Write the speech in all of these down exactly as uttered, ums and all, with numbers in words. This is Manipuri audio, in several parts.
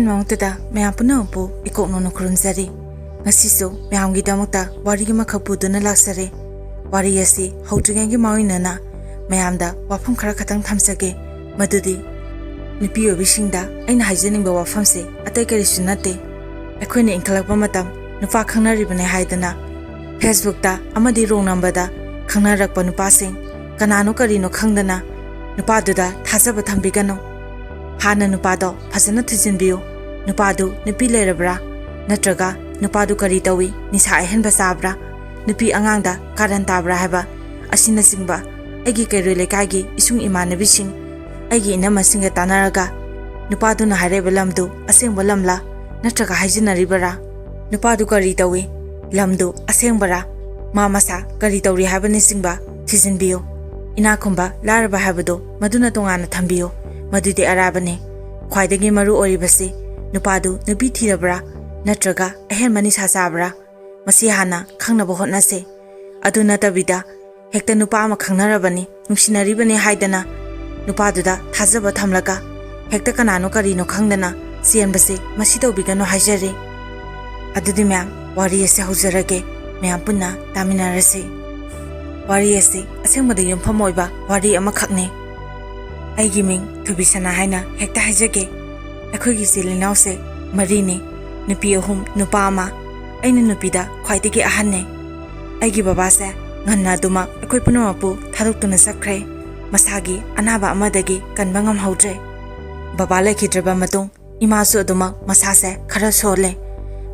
ꯃꯃꯛꯇꯗ ꯃꯌꯥꯝ ꯄꯨꯝꯅꯃꯛꯄꯨ ꯏꯀꯣꯛ ꯅꯧꯅ ꯈꯨꯔꯨꯝꯖꯔꯤ꯫ ꯉꯁꯤꯁꯨ ꯃꯌꯥꯝꯒꯤꯗꯃꯛꯇ ꯋꯥꯔꯤ ꯑꯃꯈꯛ ꯄꯨꯗꯨꯅ ꯂꯥꯛꯆꯔꯦ꯫ ꯋꯥꯔꯤ ꯑꯁꯤ ꯍꯧꯗ꯭ꯔꯤꯉꯩꯒꯤ ꯃꯥꯡꯑꯣꯏꯅꯅ ꯃꯌꯥꯝꯗ ꯋꯥꯐꯝ ꯈꯔ ꯈꯛꯇꯪ ꯊꯝꯖꯒꯦ꯫ ꯃꯗꯨꯗꯤ ꯅꯨꯄꯤ ꯑꯣꯏꯕꯤꯁꯤꯡꯗ ꯑꯩꯅ ꯍꯥꯏꯖꯅꯤꯡꯕ ꯋꯥꯐꯝꯁꯦ ꯑꯇꯩ ꯀꯔꯤꯁꯨ ꯅꯠꯇꯦ꯫ ꯑꯩꯈꯣꯏꯅ ꯏꯟꯈꯠꯂꯛꯄ ꯃꯇꯝ ꯅꯨꯄꯥ ꯈꯪꯅꯔꯤꯕꯅꯦ ꯍꯥꯏꯗꯅ Facebookꯇ ꯑꯃꯗꯤ ꯔꯣꯡ ꯅꯝꯕꯔꯗ ꯈꯪꯅꯔꯛꯄ ꯅꯨꯄꯥꯁꯤꯡ ꯀꯅꯥꯅꯣ ꯀꯔꯤꯅꯣ ꯈꯪꯗꯅ ꯅꯨꯄꯥꯗꯨꯗ ꯊꯥꯖꯕ ꯊꯝꯕꯤꯒꯅꯨ꯫ ꯍꯥꯟꯅ ꯅꯨꯄꯥꯗꯣ ꯐꯖꯅ ꯊꯤꯖꯤꯟꯕꯤꯌꯨ꯫ ꯅꯨꯄꯥꯗꯨ ꯅꯨꯄꯤ ꯂꯩꯔꯕ꯭ꯔꯥ? ꯅꯠꯇ꯭ꯔꯒ ꯅꯨꯄꯥꯗꯨ ꯀꯔꯤ ꯇꯧꯏ? ꯅꯤꯁꯥ ꯑꯍꯦꯟꯕ ꯆꯥꯕ꯭ꯔꯥ? ꯅꯨꯄꯤ ꯑꯉꯥꯡꯗ ꯀꯥꯔꯟ ꯇꯥꯕ꯭ꯔꯥ ꯍꯥꯏꯕ ꯑꯁꯤꯅꯆꯤꯡꯕ ꯑꯩꯒꯤ ꯀꯩꯔꯣꯏ ꯂꯩꯀꯥꯏꯒꯤ ꯏꯁꯨꯡ ꯏꯃꯥꯟꯅꯕꯤꯁꯤꯡ, ꯑꯩꯒꯤ ꯏꯅꯝꯃꯁꯤꯡꯒ ꯇꯥꯟꯅꯔꯒ ꯅꯨꯄꯥꯗꯨꯅ ꯍꯥꯏꯔꯛꯏꯕ ꯂꯝꯗꯨ ꯑꯁꯦꯡꯕ ꯂꯝꯂꯥ ꯅꯠꯇ꯭ꯔꯒ ꯍꯥꯏꯖꯤꯟꯅꯔꯤꯕꯔꯥ? ꯅꯨꯄꯥꯗꯨ ꯀꯔꯤ ꯇꯧꯏ? ꯂꯝꯗꯨ ꯑꯁꯦꯡꯕꯔꯥ? ꯃꯥ ꯃꯁꯥ ꯀꯔꯤ ꯇꯧꯔꯤ ꯍꯥꯏꯕꯅꯆꯤꯡꯕ ꯊꯤꯖꯤꯟꯕꯤꯌꯨ꯫ ꯏꯅꯥꯛ ꯈꯨꯟꯕ ꯂꯥꯏꯔꯕ ꯍꯥꯏꯕꯗꯨ ꯃꯗꯨꯅ ꯇꯣꯉꯥꯟꯅ ꯊꯝꯕꯤꯌꯨ꯫ ꯃꯗꯨꯗꯤ ꯑꯔꯥꯏꯕꯅꯤ꯫ ꯈ꯭ꯋꯥꯏꯗꯒꯤ ꯃꯔꯨ ꯑꯣꯏꯔꯤꯕꯁꯤ ꯅꯨꯄꯥꯗꯨ ꯅꯨꯄꯤ ꯊꯤꯔꯕ꯭ꯔꯥ ꯅꯠꯇ꯭ꯔꯒ ꯑꯍꯦꯟꯕ ꯅꯤꯁꯥ ꯆꯥꯕ꯭ꯔꯥ? ꯃꯁꯤ ꯍꯥꯟꯅ ꯈꯪꯅꯕ ꯍꯣꯠꯅꯁꯦ꯫ ꯑꯗꯨ ꯅꯠꯇꯕꯤꯗ ꯍꯦꯛꯇ ꯅꯨꯄꯥ ꯑꯃ ꯈꯪꯅꯔꯕꯅꯤ, ꯅꯨꯡꯁꯤꯅꯔꯤꯕꯅꯤ ꯍꯥꯏꯗꯅ ꯅꯨꯄꯥꯗꯨꯗ ꯊꯥꯖꯕ ꯊꯝꯂꯒ ꯍꯦꯛꯇ ꯀꯅꯥꯅꯣ ꯀꯔꯤꯅꯣ ꯈꯪꯗꯅ ꯆꯦꯟꯕꯁꯦ ꯃꯁꯤ ꯇꯧꯕꯤꯒꯅꯨ ꯍꯥꯏꯖꯔꯤ꯫ ꯑꯗꯨꯗꯤ ꯃꯌꯥꯝ, ꯋꯥꯔꯤ ꯑꯁꯦ ꯍꯧꯖꯔꯒꯦ, ꯃꯌꯥꯝ ꯄꯨꯟꯅ ꯇꯥꯃꯤꯟꯅꯔꯁꯤ꯫ ꯋꯥꯔꯤ ꯑꯁꯤ ꯑꯁꯦꯡꯕꯗ ꯌꯨꯝꯐꯝ ꯑꯣꯏꯕ ꯋꯥꯔꯤ ꯑꯃꯈꯛꯅꯤ꯫ ꯑꯩꯒꯤ ꯃꯤꯡ ꯊꯣꯏꯕꯤꯁꯅꯥ ꯍꯥꯏꯅ ꯍꯦꯛꯇ ꯍꯥꯏꯖꯒꯦ꯫ ꯑꯩꯈꯣꯏꯒꯤ ꯏꯆꯤꯜ ꯏꯅꯥꯎꯁꯦ ꯃꯔꯤꯅꯤ, ꯅꯨꯄꯤ ꯑꯍꯨꯝ, ꯅꯨꯄꯥ ꯑꯃ꯫ ꯑꯩꯅ ꯅꯨꯄꯤꯗ ꯈ꯭ꯋꯥꯏꯗꯒꯤ ꯑꯍꯟꯅꯤ꯫ ꯑꯩꯒꯤ ꯕꯕꯥꯁꯦ ꯉꯟꯅ ꯑꯗꯨꯃꯛ ꯑꯩꯈꯣꯏ ꯄꯨꯝꯅꯃꯛꯄꯨ ꯊꯥꯗꯣꯛꯇꯨꯅ ꯆꯠꯈ꯭ꯔꯦ꯫ ꯃꯁꯥꯒꯤ ꯑꯅꯥꯕ ꯑꯃꯗꯒꯤ ꯀꯟꯕ ꯉꯝꯍꯧꯗ꯭ꯔꯦ꯫ ꯕꯕꯥ ꯂꯩꯈꯤꯗ꯭ꯔꯕ ꯃꯇꯨꯡ ꯏꯃꯥꯁꯨ ꯑꯗꯨꯃꯛ ꯃꯁꯥꯁꯦ ꯈꯔ ꯁꯣꯜꯂꯦ꯫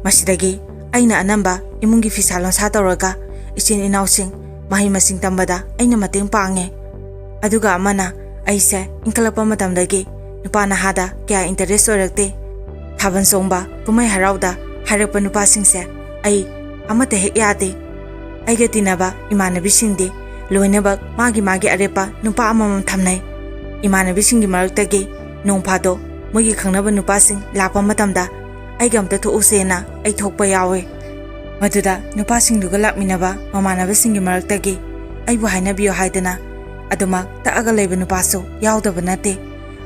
ꯃꯁꯤꯗꯒꯤ ꯑꯩꯅ ꯑꯅꯝꯕ ꯏꯃꯨꯡꯒꯤ ꯐꯤꯁꯥ ꯂꯣꯟꯁꯥ ꯇꯧꯔꯒ ꯏꯆꯤꯟ ꯏꯅꯥꯎꯁꯤꯡ ꯃꯍꯩ ꯃꯁꯤꯡ ꯇꯝꯕꯗ ꯑꯩꯅ ꯃꯇꯦꯡ ꯄꯥꯡꯉꯦ꯫ ꯑꯗꯨꯒ ꯑꯃꯅ, ꯑꯩꯁꯦ ꯏꯟꯈꯠꯂꯛꯄ ꯃꯇꯝꯗꯒꯤ ꯅꯨꯄꯥ ꯅꯍꯥꯗ ꯀꯌꯥ interest ꯑꯣꯏꯔꯛꯇꯦ꯫ ꯊꯥꯕꯜ ꯆꯣꯡꯕ, ꯀꯨꯝꯍꯩ ꯍꯔꯥꯎꯗ ꯍꯥꯏꯔꯛꯄ ꯅꯨꯄꯥꯁꯤꯡꯁꯦ ꯑꯩ ꯑꯃꯠꯇ ꯍꯦꯛ ꯌꯥꯗꯦ꯫ ꯑꯩꯒ ꯇꯤꯟꯅꯕ ꯏꯃꯥꯟꯅꯕꯤꯁꯤꯡꯗꯤ ꯂꯣꯏꯅꯃꯛ ꯃꯥꯒꯤ ꯃꯥꯒꯤ ꯑꯔꯦꯞꯄ ꯅꯨꯄꯥ ꯑꯃꯃꯝ ꯊꯝꯅꯩ꯫ ꯏꯃꯥꯟꯅꯕꯤꯁꯤꯡꯒꯤ ꯃꯔꯛꯇꯒꯤ ꯅꯣꯡ ꯐꯥꯗꯣꯛ ꯃꯣꯏꯒꯤ ꯈꯪꯅꯕ ꯅꯨꯄꯥꯁꯤꯡ ꯂꯥꯛꯄ ꯃꯇꯝꯗ ꯑꯩꯒ ꯑꯝꯇ ꯊꯣꯛꯎꯁꯦꯅ ꯑꯩ ꯊꯣꯛꯄ ꯌꯥꯎꯋꯦ꯫ ꯃꯗꯨꯗ ꯅꯨꯄꯥꯁꯤꯡꯗꯨꯒ ꯂꯥꯛꯃꯤꯟꯅꯕ ꯃꯃꯥꯟꯅꯕꯁꯤꯡꯒꯤ ꯃꯔꯛꯇꯒꯤ ꯑꯩꯕꯨ ꯍꯥꯏꯅꯕꯤꯌꯨ ꯍꯥꯏꯗꯅ ꯑꯗꯨꯃꯛ ꯇꯛꯑꯒ ꯂꯩꯕ ꯅꯨꯄꯥꯁꯨ ꯌꯥꯎꯗꯕ ꯅꯠꯇꯦ꯫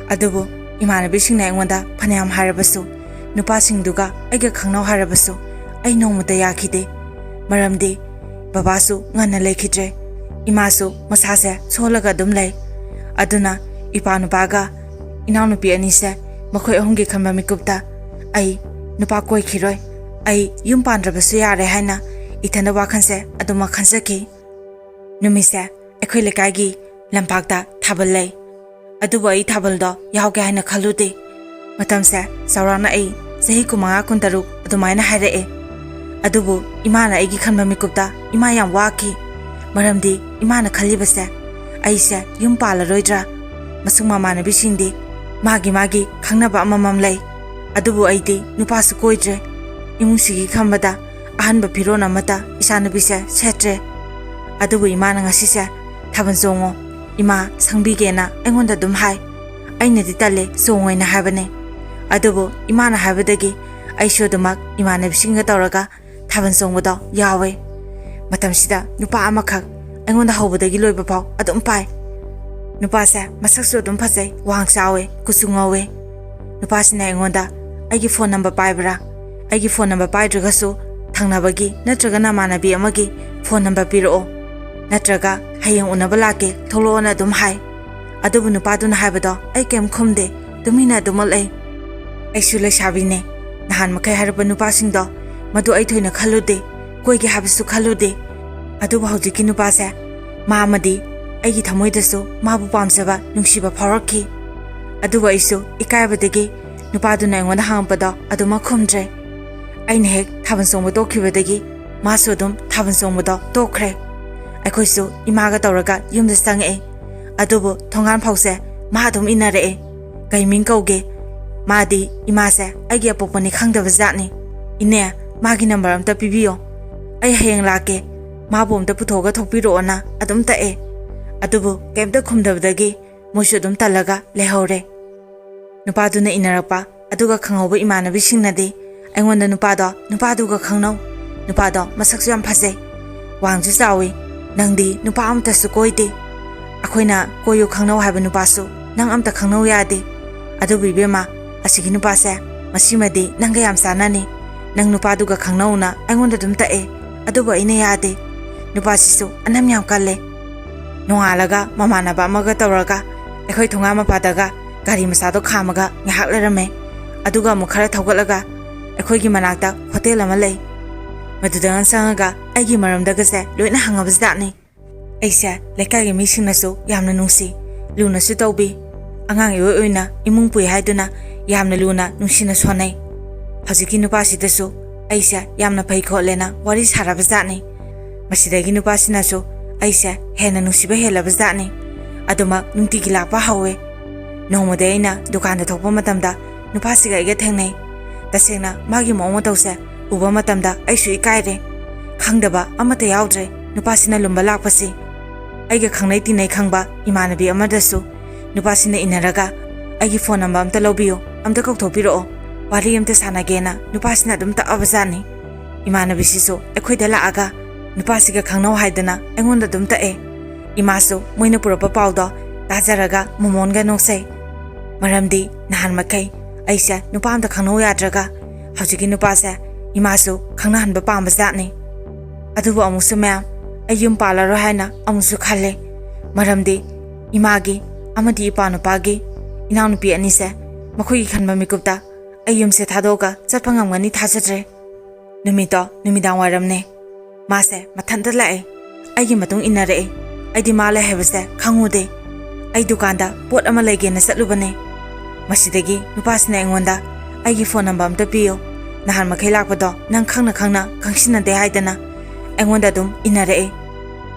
ꯑꯗꯨꯕꯨ ꯏꯃꯥꯟꯅꯕꯤꯁꯤꯡꯅ ꯑꯩꯉꯣꯟꯗ ꯐꯅꯌꯥꯝ ꯍꯥꯏꯔꯕꯁꯨ, ꯅꯨꯄꯥꯁꯤꯡꯗꯨꯒ ꯑꯩꯒ ꯈꯪꯅꯧ ꯍꯥꯏꯔꯕꯁꯨ, ꯑꯩ ꯅꯣꯡꯃꯇ ꯌꯥꯈꯤꯗꯦ꯫ ꯃꯔꯝꯗꯤ ꯕꯕꯥꯁꯨ ꯉꯟꯅ ꯂꯩꯈꯤꯗ꯭ꯔꯦ, ꯏꯃꯥꯁꯨ ꯃꯁꯥꯁꯦ ꯁꯣꯜꯂꯒ ꯑꯗꯨꯝ ꯂꯩ꯫ ꯑꯗꯨꯅ ꯏꯄꯥ ꯅꯨꯄꯥꯒ ꯏꯅꯥꯎꯅꯨꯄꯤ ꯑꯅꯤꯁꯦ, ꯃꯈꯣꯏ ꯑꯍꯨꯝꯒꯤ ꯈꯟꯕ ꯃꯤꯀꯨꯞꯇ ꯑꯩ ꯅꯨꯄꯥ ꯀꯣꯏꯈꯤꯔꯣꯏ, ꯑꯩ ꯌꯨꯝ ꯄꯥꯟꯗ꯭ꯔꯕꯁꯨ ꯌꯥꯔꯦ ꯍꯥꯏꯅ ꯏꯊꯟꯗ ꯋꯥꯈꯜꯁꯦ ꯑꯗꯨꯃꯛ ꯈꯟꯖꯈꯤ꯫ ꯅꯨꯃꯤꯠꯁꯦ ꯑꯩꯈꯣꯏ ꯂꯩꯀꯥꯏꯒꯤ ꯂꯝꯄꯥꯛꯇ ꯊꯥꯕꯜ ꯂꯩ꯫ ꯑꯗꯨꯕꯨ ꯑꯩ ꯊꯥꯕꯜꯗꯣ ꯌꯥꯎꯒꯦ ꯍꯥꯏꯅ ꯈꯜꯂꯨꯗꯦ꯫ ꯃꯇꯝꯁꯦ ꯆꯥꯎꯔꯥꯛꯅ ꯑꯩ ꯆꯍꯤ ꯀꯨꯟꯃꯉꯥ, ꯀꯨꯟꯇꯔꯨꯛ ꯑꯗꯨꯃꯥꯏꯅ ꯍꯥꯏꯔꯛꯑꯦ꯫ ꯑꯗꯨꯕꯨ ꯏꯃꯥꯅ ꯑꯩꯒꯤ ꯈꯟꯕ ꯃꯤꯀꯨꯞꯇ ꯏꯃꯥ ꯌꯥꯝ ꯋꯥꯈꯤ꯫ ꯃꯔꯝꯗꯤ ꯏꯃꯥꯅ ꯈꯜꯂꯤꯕꯁꯦ, ꯑꯩꯁꯦ ꯌꯨꯝ ꯄꯥꯜꯂꯔꯣꯏꯗ꯭ꯔꯥ? ꯃꯁꯨꯡ ꯃꯃꯥꯟꯅꯕꯤꯁꯤꯡꯗꯤ ꯃꯥꯒꯤ ꯃꯥꯒꯤ ꯈꯪꯅꯕ ꯑꯃꯃꯝ ꯂꯩ꯫ ꯑꯗꯨꯕꯨ ꯑꯩꯗꯤ ꯅꯨꯄꯥꯁꯨ ꯀꯣꯏꯗ꯭ꯔꯦ꯫ ꯏꯃꯨꯡꯁꯤꯒꯤ ꯈꯟꯕꯗ ꯑꯍꯟꯕ ꯐꯤꯔꯣꯜ ꯑꯃꯠꯇ ꯏꯆꯥꯅꯨꯄꯤꯁꯦ ꯁꯦꯠꯇ꯭ꯔꯦ꯫ ꯑꯗꯨꯕꯨ ꯏꯃꯥꯅ ꯉꯁꯤꯁꯦ "ꯊꯥꯕꯜ ꯆꯣꯡꯉꯣ, ꯏꯃꯥ ꯁꯪꯕꯤꯒꯦꯅ" ꯑꯩꯉꯣꯟꯗ ꯑꯗꯨꯝ ꯍꯥꯏ꯫ ꯑꯩꯅꯗꯤ ꯇꯜꯂꯦ, ꯆꯣꯡꯉꯣꯏꯅ ꯍꯥꯏꯕꯅꯦ꯫ ꯑꯗꯨꯕꯨ ꯏꯃꯥꯅ ꯍꯥꯏꯕꯗꯒꯤ ꯑꯩꯁꯨ ꯑꯗꯨꯃꯛ ꯏꯃꯥꯟꯅꯕꯤꯁꯤꯡꯒ ꯇꯧꯔꯒ ꯊꯥꯕꯜ ꯆꯣꯡꯕꯗꯣ ꯌꯥꯎꯋꯦ꯫ ꯃꯇꯝꯁꯤꯗ ꯅꯨꯄꯥ ꯑꯃꯈꯛ ꯑꯩꯉꯣꯟꯗ ꯍꯧꯕꯗꯒꯤ ꯂꯣꯏꯕ ꯐꯥꯎ ꯑꯗꯨꯝ ꯄꯥꯏ꯫ ꯅꯨꯄꯥꯁꯦ ꯃꯁꯛꯁꯨ ꯑꯗꯨꯝ ꯐꯖꯩ, ꯋꯥꯡ ꯆꯥꯎꯋꯦ, ꯀꯨꯆꯨ ꯉꯧꯋꯦ꯫ ꯅꯨꯄꯥꯁꯤꯅ ꯑꯩꯉꯣꯟꯗ "ꯑꯩꯒꯤ ꯐꯣꯟ ꯅꯝꯕꯔ ꯄꯥꯏꯕ꯭ꯔꯥ? ꯑꯩꯒꯤ ꯐꯣꯟ ꯅꯝꯕꯔ ꯄꯥꯏꯗ꯭ꯔꯒꯁꯨ ꯊꯪꯅꯕꯒꯤ ꯅꯠꯇ꯭ꯔꯒ ꯅꯃꯥꯟꯅꯕꯤ ꯑꯃꯒꯤ ꯐꯣꯟ ꯅꯝꯕꯔ ꯄꯤꯔꯛꯑꯣ, ꯅꯠꯇ꯭ꯔꯒ ꯍꯌꯦꯡ ꯎꯅꯕ ꯂꯥꯛꯀꯦ, ꯊꯣꯛꯂꯛꯑꯣꯅ" ꯑꯗꯨꯝ ꯍꯥꯏ꯫ ꯑꯗꯨꯕꯨ ꯅꯨꯄꯥꯗꯨꯅ ꯍꯥꯏꯕꯗꯣ ꯑꯩ ꯀꯩꯝ ꯈꯨꯝꯗꯦ, ꯇꯨꯃꯤꯟꯅ ꯑꯗꯨꯃꯛ ꯂꯩ꯫ ꯑꯩꯁꯨ ꯂꯩꯁꯥꯕꯤꯅꯦ, ꯅꯍꯥꯟ ꯃꯈꯩ ꯍꯥꯏꯔꯛꯄ ꯅꯨꯄꯥꯁꯤꯡꯗꯣ ꯃꯗꯨ ꯑꯩ ꯊꯣꯏꯅ ꯈꯜꯂꯨꯗꯦ, ꯀꯣꯏꯒꯦ ꯍꯥꯏꯕꯁꯨ ꯈꯜꯂꯨꯗꯦ꯫ ꯑꯗꯨꯕꯨ ꯍꯧꯖꯤꯛꯀꯤ ꯅꯨꯄꯥꯁꯦ, ꯃꯥ ꯑꯃꯗꯤ ꯑꯩꯒꯤ ꯊꯃꯣꯏꯗꯁꯨ ꯃꯥꯕꯨ ꯄꯥꯝꯖꯕ, ꯅꯨꯡꯁꯤꯕ ꯐꯥꯎꯔꯛꯈꯤ꯫ ꯑꯗꯨꯕꯨ ꯑꯩꯁꯨ ꯏꯀꯥꯏꯕꯗꯒꯤ ꯅꯨꯄꯥꯗꯨꯅ ꯑꯩꯉꯣꯟꯗ ꯍꯪꯉꯛꯄꯗꯣ ꯑꯗꯨꯃꯛ ꯈꯨꯝꯗ꯭ꯔꯦ꯫ ꯑꯩꯅ ꯍꯦꯛ ꯊꯥꯕꯜ ꯆꯣꯡꯕ ꯇꯣꯛꯈꯤꯕꯗꯒꯤ ꯃꯥꯁꯨ ꯑꯗꯨꯝ ꯊꯥꯕꯜ ꯆꯣꯡꯕꯗꯣ ꯇꯣꯛꯈ꯭ꯔꯦ꯫ ꯑꯩꯈꯣꯏꯁꯨ ꯏꯃꯥꯒ ꯇꯧꯔꯒ ꯌꯨꯝꯗ ꯆꯪꯉꯛꯑꯦ꯫ ꯑꯗꯨꯕꯨ ꯊꯣꯡꯒꯥꯟ ꯐꯥꯎꯁꯦ ꯃꯥ ꯑꯗꯨꯝ ꯏꯟꯅꯔꯛꯑꯦ꯫ "ꯀꯩ ꯃꯤꯡ ꯀꯧꯒꯦ?" ꯃꯥꯗꯤ ꯏꯃꯥꯁꯦ ꯑꯩꯒꯤ ꯑꯄꯣꯛꯄꯅꯤ ꯈꯪꯗꯕ ꯖꯥꯠꯅꯤ꯫ "ꯏꯅꯦ, ꯃꯥꯒꯤ ꯅꯝꯕꯔ ꯑꯝꯇ ꯄꯤꯕꯤꯌꯣ, ꯑꯩ ꯍꯌꯦꯡ ꯂꯥꯛꯀꯦ, ꯃꯥꯕꯨ ꯑꯝꯇ ꯄꯨꯊꯣꯛꯑꯒ ꯊꯣꯛꯄꯤꯔꯛꯑꯣꯅ" ꯑꯗꯨꯝ ꯇꯛꯑꯦ꯫ ꯑꯗꯨꯕꯨ ꯀꯩꯝꯇ ꯈꯨꯝꯗꯕꯗꯒꯤ ꯃꯣꯏꯁꯨ ꯑꯗꯨꯝ ꯇꯜꯂꯒ ꯂꯩꯍꯧꯔꯦ꯫ ꯅꯨꯄꯥꯗꯨꯅ ꯏꯟꯅꯔꯛꯄ ꯑꯗꯨꯒ ꯈꯪꯍꯧꯕ ꯏꯃꯥꯟꯅꯕꯤꯁꯤꯡꯅꯗꯤ ꯑꯩꯉꯣꯟꯗ ꯅꯨꯄꯥꯗꯣ, "ꯅꯨꯄꯥꯗꯨꯒ ꯈꯪꯅꯧ, ꯅꯨꯄꯥꯗꯣ ꯃꯁꯛꯁꯨ ꯌꯥꯝ ꯐꯖꯩ, ꯋꯥꯡꯁꯨ ꯆꯥꯎꯏ, ꯅꯪꯗꯤ ꯅꯨꯄꯥ ꯑꯃꯠꯇꯁꯨ ꯀꯣꯏꯗꯦ, ꯑꯩꯈꯣꯏꯅ ꯀꯣꯏꯌꯨ ꯈꯪꯅꯧ ꯍꯥꯏꯕ ꯅꯨꯄꯥꯁꯨ ꯅꯪ ꯑꯝꯇ ꯈꯪꯅꯧ ꯌꯥꯗꯦ, "ꯑꯗꯨꯕꯨ ꯏꯕꯦꯝꯃ, ꯑꯁꯤꯒꯤ ꯅꯨꯄꯥꯁꯦ ꯃꯁꯤꯃꯗꯤ ꯅꯪꯒ ꯌꯥꯝ ꯆꯥꯟꯅꯅꯤ꯫ ꯅꯪ ꯅꯨꯄꯥꯗꯨꯒ ꯈꯪꯅꯧꯅ ꯑꯩꯉꯣꯟꯗ ꯑꯗꯨꯝ ꯇꯛꯑꯦ, ꯑꯗꯨꯕꯨ ꯑꯩꯅ ꯌꯥꯗꯦ꯫ ꯅꯨꯄꯥꯁꯤꯁꯨ ꯑꯅꯝ ꯌꯥꯝ ꯀꯜꯂꯦ꯫ ꯅꯣꯡꯉꯥꯜꯂꯒ ꯃꯃꯥꯟꯅꯕ ꯑꯃꯒ ꯇꯧꯔꯒ ꯑꯩꯈꯣꯏ ꯊꯣꯡꯒꯥꯟ ꯃꯄꯥꯗꯒ ꯒꯥꯔꯤ ꯃꯆꯥꯗꯣ ꯈꯥꯝꯃꯒ ꯉꯥꯏꯍꯥꯛ ꯂꯩꯔꯝꯃꯦ꯫ ꯑꯗꯨꯒ ꯑꯃꯨꯛ ꯈꯔ ꯊꯧꯒꯠꯂꯒ ꯑꯩꯈꯣꯏꯒꯤ ꯃꯅꯥꯛꯇ ꯍꯣꯇꯦꯜ ꯑꯃ ꯂꯩ꯫ ꯃꯗꯨꯗꯒ ꯆꯪꯉꯒ ꯑꯩꯒꯤ ꯃꯔꯝꯗꯒꯁꯦ ꯂꯣꯏꯅ ꯍꯪꯉꯕꯖꯥꯠꯅꯤ꯫ ꯑꯩꯁꯦ ꯂꯩꯀꯥꯏꯒꯤ ꯃꯤꯁꯤꯡꯅꯁꯨ ꯌꯥꯝꯅ ꯅꯨꯡꯁꯤ, ꯂꯨꯅꯁꯨ ꯇꯧꯕꯤ꯫ ꯑꯉꯥꯡ ꯏꯑꯣꯏ ꯑꯣꯏꯅ ꯏꯃꯨꯡ ꯄꯨꯏ ꯍꯥꯏꯗꯨꯅ ꯌꯥꯝꯅ ꯂꯨꯅ ꯅꯨꯡꯁꯤꯅ ꯁꯣꯟꯅꯩ꯫ ꯍꯧꯖꯤꯛꯀꯤ ꯅꯨꯄꯥꯁꯤꯗꯁꯨ ꯑꯩꯁꯦ ꯌꯥꯝꯅ ꯐꯩ ꯈꯣꯠꯂꯦꯅ ꯋꯥꯔꯤ ꯁꯥꯔꯕꯖꯥꯠꯅꯤ꯫ ꯃꯁꯤꯗꯒꯤ ꯅꯨꯄꯥꯁꯤꯅꯁꯨ ꯑꯩꯁꯦ ꯍꯦꯟꯅ ꯅꯨꯡꯁꯤꯕ ꯍꯦꯜꯂꯕꯖꯥꯠꯅꯤ꯫ ꯑꯗꯨꯃꯛ ꯅꯨꯡꯇꯤꯒꯤ ꯂꯥꯛꯄ ꯍꯧꯋꯦ꯫ ꯅꯣꯡꯃꯗꯤ ꯑꯩꯅ ꯗꯨꯀꯥꯟꯗ ꯊꯣꯛꯄ ꯃꯇꯝꯗ ꯅꯨꯄꯥꯁꯤꯒ ꯑꯩꯒ ꯊꯦꯡꯅꯩ꯫ ꯇꯁꯦꯡꯅ ꯃꯥꯒꯤ ꯃꯑꯣꯡ ꯃꯇꯧꯁꯦ ꯎꯕ ꯃꯇꯝꯗ ꯑꯩꯁꯨ ꯏꯀꯥꯏꯔꯦ꯫ ꯈꯪꯗꯕ ꯑꯃꯠꯇ ꯌꯥꯎꯗ꯭ꯔꯦ ꯅꯨꯄꯥꯁꯤꯅ ꯂꯨꯝꯕ ꯂꯥꯛꯄꯁꯤ꯫ ꯑꯩꯒ ꯈꯪꯅꯩ ꯇꯤꯟꯅꯩ ꯈꯪꯕ ꯏꯃꯥꯟꯅꯕꯤ ꯑꯃꯗꯁꯨ ꯅꯨꯄꯥꯁꯤꯅ ꯏꯟꯅꯔꯒ "ꯑꯩꯒꯤ ꯐꯣꯟ ꯅꯝꯕꯔ ꯑꯝꯇ ꯂꯧꯕꯤꯌꯨ, ꯑꯝꯇ ꯀꯧꯊꯣꯛꯄꯤꯔꯛꯑꯣ, ꯋꯥꯔꯤ ꯑꯝꯇ ꯁꯥꯟꯅꯒꯦꯅ" ꯅꯨꯄꯥꯁꯤꯅ ꯑꯗꯨꯝ ꯇꯛꯑꯕꯖꯥꯠꯅꯤ꯫ ꯏꯃꯥꯟꯅꯕꯤꯁꯤꯁꯨ ꯑꯩꯈꯣꯏꯗ ꯂꯥꯛꯑꯒ ꯅꯨꯄꯥꯁꯤꯒ ꯈꯪꯅꯧ ꯍꯥꯏꯗꯅ ꯑꯩꯉꯣꯟꯗ ꯑꯗꯨꯝ ꯇꯛꯑꯦ꯫ ꯏꯃꯥꯁꯨ ꯃꯣꯏꯅ ꯄꯨꯔꯛꯄ ꯄꯥꯎꯗꯣ ꯇꯥꯖꯔꯒ ꯃꯣꯃꯣꯟꯒ ꯅꯣꯛꯆꯩ꯫ ꯃꯔꯝꯗꯤ ꯅꯍꯥꯟ ꯃꯈꯩ ꯑꯩꯁꯦ ꯅꯨꯄꯥ ꯑꯝꯇ ꯈꯪꯅꯧ ꯌꯥꯗ꯭ꯔꯒ ꯍꯧꯖꯤꯛꯀꯤ ꯅꯨꯄꯥꯁꯦ ꯏꯃꯥꯁꯨ ꯈꯪꯅꯍꯟꯕ ꯄꯥꯝꯕ ꯖꯥꯠꯅꯤ꯫ ꯑꯗꯨꯕꯨ ꯑꯃꯨꯛꯁꯨ ꯃꯌꯥꯝ, ꯑꯩ ꯌꯨꯝ ꯄꯥꯜꯂꯔꯣꯏ ꯍꯥꯏꯅ ꯑꯃꯨꯛꯁꯨ ꯈꯜꯂꯦ꯫ ꯃꯔꯝꯗꯤ ꯏꯃꯥꯒꯤ ꯑꯃꯗꯤ ꯏꯄꯥ ꯅꯨꯄꯥꯒꯤ ꯏꯅꯥꯎꯅꯨꯄꯤ ꯑꯅꯤꯁꯦ ꯃꯈꯣꯏꯒꯤ ꯈꯟꯕ ꯃꯤꯀꯨꯞꯇ ꯑꯩ ꯌꯨꯝꯁꯦ ꯊꯥꯗꯣꯛꯑꯒ ꯆꯠꯄ ꯉꯝꯒꯅꯤ ꯊꯥꯖꯗ꯭ꯔꯦ꯫ ꯅꯨꯃꯤꯠꯇꯣ ꯅꯨꯃꯤꯗꯥꯡ ꯋꯥꯏꯔꯝꯅꯦ꯫ ꯃꯥꯁꯦ ꯃꯊꯟꯇ ꯂꯥꯛꯑꯦ꯫ ꯑꯩꯒꯤ ꯃꯇꯨꯡ ꯏꯟꯅꯔꯛꯑꯦ꯫ ꯑꯩꯗꯤ ꯃꯥ ꯂꯩ ꯍꯥꯏꯕꯁꯦ ꯈꯪꯉꯨꯗꯦ꯫ ꯑꯩ ꯗꯨꯀꯥꯟꯗ ꯄꯣꯠ ꯑꯃ ꯂꯩꯒꯦꯅ ꯆꯠꯂꯨꯕꯅꯦ꯫ ꯃꯁꯤꯗꯒꯤ ꯅꯨꯄꯥꯁꯤꯅ ꯑꯩꯉꯣꯟꯗ "ꯑꯩꯒꯤ ꯐꯣꯟ ꯅꯝꯕꯔ ꯑꯝꯇ ꯄꯤꯌꯨ꯫ ꯅꯍꯥꯟ ꯃꯈꯩ ꯂꯥꯛꯄꯗꯣ ꯅꯪ ꯈꯪꯅ ꯈꯪꯅ ꯈꯪꯁꯤꯟꯅꯗꯦ" ꯍꯥꯏꯗꯅ ꯑꯩꯉꯣꯟꯗ ꯑꯗꯨꯝ ꯏꯟꯅꯔꯛꯑꯦ꯫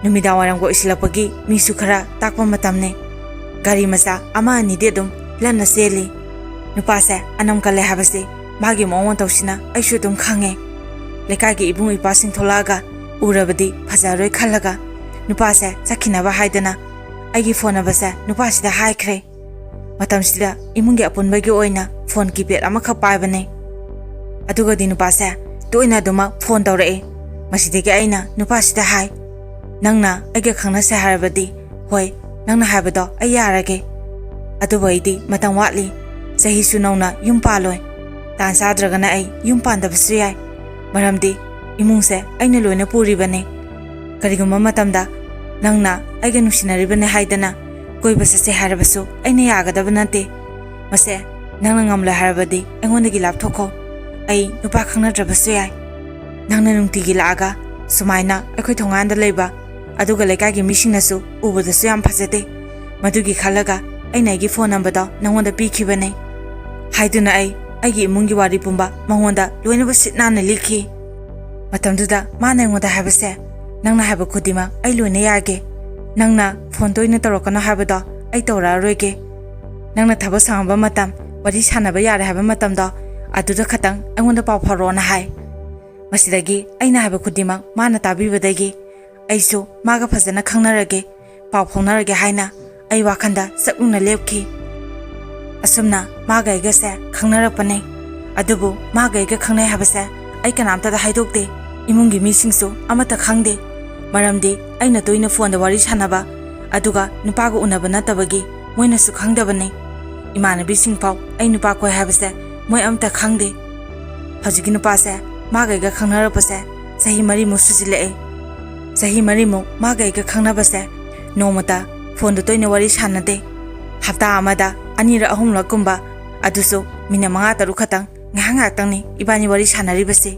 ꯅꯨꯃꯤꯗꯥꯡ ꯋꯥꯏꯔꯝꯒ ꯑꯣꯏꯁꯤꯜꯂꯛꯄꯒꯤ ꯃꯤꯁꯨ ꯈꯔ ꯇꯥꯛꯄ ꯃꯇꯝꯅꯦ꯫ ꯒꯥꯔꯤ ꯃꯆꯥ ꯑꯃ ꯑꯅꯤꯗꯤ ꯑꯗꯨꯝ ꯂꯟꯅ ꯆꯦꯜꯂꯤ꯫ ꯅꯨꯄꯥꯁꯦ ꯑꯅꯝ ꯀꯜꯂꯦ ꯍꯥꯏꯕꯁꯤ ꯃꯥꯒꯤ ꯃꯑꯣꯡ ꯃꯇꯧꯁꯤꯅ ꯑꯩꯁꯨ ꯑꯗꯨꯝ ꯈꯪꯉꯦ꯫ ꯂꯩꯀꯥꯏꯒꯤ ꯏꯕꯨꯡ ꯏꯄ꯭ꯋꯥꯁꯤꯡ ꯊꯣꯛꯂꯛꯑꯒ ꯎꯔꯕꯗꯤ ꯐꯖꯔꯣꯏ ꯈꯜꯂꯒ ꯅꯨꯄꯥꯁꯦ ꯆꯠꯈꯤꯅꯕ ꯍꯥꯏꯗꯅ ꯑꯩꯒꯤ ꯐꯣꯟ ꯅꯝꯕꯔꯁꯦ ꯅꯨꯄꯥꯁꯤꯗ ꯍꯥꯏꯈ꯭ꯔꯦ꯫ ꯃꯇꯝꯁꯤꯗ ꯏꯃꯨꯡꯒꯤ ꯑꯄꯨꯟꯕꯒꯤ ꯑꯣꯏꯅ ꯐꯣꯟ ꯀꯤꯄꯦꯗ ꯑꯃꯈꯛ ꯄꯥꯏꯕꯅꯦ꯫ ꯑꯗꯨꯒꯗꯤ ꯅꯨꯄꯥꯁꯦ ꯇꯣꯏꯅ ꯑꯗꯨꯃꯛ ꯐꯣꯟ ꯇꯧꯔꯛꯑꯦ꯫ ꯃꯁꯤꯗꯒꯤ ꯑꯩꯅ ꯅꯨꯄꯥꯁꯤꯗ ꯍꯥꯏ, "ꯅꯪꯅ ꯑꯩꯒ ꯈꯪꯅꯁꯦ ꯍꯥꯏꯔꯕꯗꯤ ꯍꯣꯏ, ꯅꯪꯅ ꯍꯥꯏꯕꯗꯣ ꯑꯩ ꯌꯥꯔꯒꯦ꯫ ꯑꯗꯨꯕꯨ ꯑꯩꯗꯤ ꯃꯇꯝ ꯋꯥꯠꯂꯤ꯫ ꯆꯍꯤꯁꯨ ꯅꯧꯅ ꯌꯨꯝ ꯄꯥꯜꯂꯣꯏ꯫ ꯇꯥꯟ ꯆꯥꯗ꯭ꯔꯒꯅ ꯑꯩ ꯌꯨꯝ ꯄꯥꯟꯗꯕꯁꯨ ꯌꯥꯏ, ꯃꯔꯝꯗꯤ ꯏꯃꯨꯡꯁꯦ ꯑꯩꯅ ꯂꯣꯏꯅ ꯄꯨꯔꯤꯕꯅꯤ꯫ ꯀꯔꯤꯒꯨꯝꯕ ꯃꯇꯝꯗ ꯅꯪꯅ ꯑꯩꯒ ꯅꯨꯡꯁꯤꯅꯔꯤꯕꯅꯤ ꯍꯥꯏꯗꯅ ꯀꯣꯏꯕ ꯆꯠꯁꯦ ꯍꯥꯏꯔꯕꯁꯨ ꯑꯩꯅ ꯌꯥꯒꯗꯕ ꯅꯠꯇꯦ꯫ ꯃꯁꯦ ꯅꯪꯅ ꯉꯝꯂꯣꯏ ꯍꯥꯏꯔꯕꯗꯤ ꯑꯩꯉꯣꯟꯗꯒꯤ ꯂꯥꯞꯊꯣꯛꯈꯣ꯫ ꯑꯩ ꯅꯨꯄꯥ ꯈꯪꯅꯗ꯭ꯔꯕꯁꯨ ꯌꯥꯏ꯫ ꯅꯪꯅ ꯅꯨꯡꯇꯤꯒꯤ ꯂꯥꯛꯑꯒ ꯁꯨꯃꯥꯏꯅ ꯑꯩꯈꯣꯏ ꯊꯣꯡꯒꯥꯟꯗ ꯂꯩꯕ ꯑꯗꯨꯒ ꯂꯩꯀꯥꯏꯒꯤ ꯃꯤꯁꯤꯡꯅꯁꯨ ꯎꯕꯗꯁꯨ ꯌꯥꯝ ꯐꯖꯗꯦ꯫ ꯃꯗꯨꯒꯤ ꯈꯜꯂꯒ ꯑꯩꯅ ꯑꯩꯒꯤ ꯐꯣꯟ ꯅꯝꯕꯔꯗꯣ ꯅꯪꯉꯣꯟꯗ ꯄꯤꯈꯤꯕꯅꯦ ꯍꯥꯏꯗꯨꯅ ꯑꯩ ꯑꯩꯒꯤ ꯏꯃꯨꯡꯒꯤ ꯋꯥꯔꯤ ꯄꯨꯝꯕ ꯃꯉꯣꯟꯗ ꯂꯣꯏꯅꯃꯛ ꯁꯤꯠ ꯅꯥꯟꯅ ꯂꯤꯈꯤ꯫ ꯃꯇꯝꯗꯨꯗ ꯃꯥꯅ ꯑꯩꯉꯣꯟꯗ ꯍꯥꯏꯕꯁꯦ, "ꯅꯪꯅ ꯍꯥꯏꯕ ꯈꯨꯗꯤꯡꯃꯛ ꯑꯩ ꯂꯣꯏꯅ ꯌꯥꯒꯦ꯫ ꯅꯪꯅ ꯐꯣꯟ ꯇꯣꯏꯅ ꯇꯧꯔꯛꯀꯅꯣ ꯍꯥꯏꯕꯗꯣ ꯑꯩ ꯇꯧꯔꯛꯑꯔꯣꯏꯒꯦ꯫ ꯅꯪꯅ ꯊꯕꯛ ꯁꯪꯉꯕ ꯃꯇꯝ, ꯋꯥꯔꯤ ꯁꯥꯟꯅꯕ ꯌꯥꯔꯦ ꯍꯥꯏꯕ ꯃꯇꯝꯗꯣ ꯑꯗꯨꯗ ꯈꯛꯇꯪ ꯑꯩꯉꯣꯟꯗ ꯄꯥꯎ ꯐꯥꯎꯔꯛꯑꯣꯅ" ꯍꯥꯏ꯫ ꯃꯁꯤꯗꯒꯤ ꯑꯩꯅ ꯍꯥꯏꯕ ꯈꯨꯗꯤꯡꯃꯛ ꯃꯥꯅ ꯇꯥꯕꯤꯕꯗꯒꯤ ꯑꯩꯁꯨ ꯃꯥꯒ ꯐꯖꯅ ꯈꯪꯅꯔꯒꯦ, ꯄꯥꯎ ꯐꯥꯎꯅꯔꯒꯦ ꯍꯥꯏꯅ ꯑꯩ ꯋꯥꯈꯜꯗ ꯆꯞ ꯌꯨꯡꯅ ꯂꯦꯞꯈꯤ꯫ ꯑꯁꯨꯝꯅ ꯃꯥꯒ ꯑꯩꯒꯁꯦ ꯈꯪꯅꯔꯛꯄꯅꯦ꯫ ꯑꯗꯨꯕꯨ ꯃꯥꯒ ꯑꯩꯒ ꯈꯪꯅꯩ ꯍꯥꯏꯕꯁꯦ ꯑꯩ ꯀꯅꯥꯝꯇꯗ ꯍꯥꯏꯗꯣꯛꯇꯦ꯫ ꯏꯃꯨꯡꯒꯤ ꯃꯤꯁꯤꯡꯁꯨ ꯑꯃꯠꯇ ꯈꯪꯗꯦ꯫ ꯃꯔꯝꯗꯤ ꯑꯩꯅ ꯇꯣꯏꯅ ꯐꯣꯟꯗ ꯋꯥꯔꯤ ꯁꯥꯟꯅꯕ, ꯑꯗꯨꯒ ꯅꯨꯄꯥꯒ ꯎꯅꯕ ꯅꯠꯇꯕꯒꯤ ꯃꯣꯏꯅꯁꯨ ꯈꯪꯗꯕꯅꯤ꯫ ꯏꯃꯥꯟꯅꯕꯤꯁꯤꯡ ꯐꯥꯎ ꯑꯩ ꯅꯨꯄꯥ ꯀꯣꯏ ꯍꯥꯏꯕꯁꯦ ꯃꯣꯏ ꯑꯃꯠꯇ ꯈꯪꯗꯦ꯫ ꯍꯧꯖꯤꯛꯀꯤ ꯅꯨꯄꯥꯁꯦ ꯃꯥꯒ ꯑꯩꯒ ꯈꯪꯅꯔꯛꯄꯁꯦ ꯆꯍꯤ ꯃꯔꯤꯃꯨꯛ ꯁꯨꯖꯤꯜꯂꯛꯑꯦ꯫ ꯆꯍꯤ ꯃꯔꯤꯃꯨꯛ ꯃꯥꯒ ꯑꯩꯒ ꯈꯪꯅꯕꯁꯦ ꯅꯣꯡꯃꯇ ꯐꯣꯟꯗ ꯇꯣꯏꯅ ꯋꯥꯔꯤ ꯁꯥꯟꯅꯗꯦ꯫ ꯍꯞꯇꯥ ꯑꯃꯗ ꯑꯅꯤꯔꯛ ꯑꯍꯨꯝꯂꯛꯀꯨꯝꯕ, ꯑꯗꯨꯁꯨ ꯃꯤꯅꯤꯠ ꯃꯉꯥ ꯇꯔꯨꯛ ꯈꯛꯇꯪ, ꯉꯥꯏꯍꯥꯛ ꯉꯥꯏꯍꯥꯛꯇꯪꯅꯤ ꯏꯕꯥꯅꯤ ꯋꯥꯔꯤ ꯁꯥꯟꯅꯔꯤꯕꯁꯦ꯫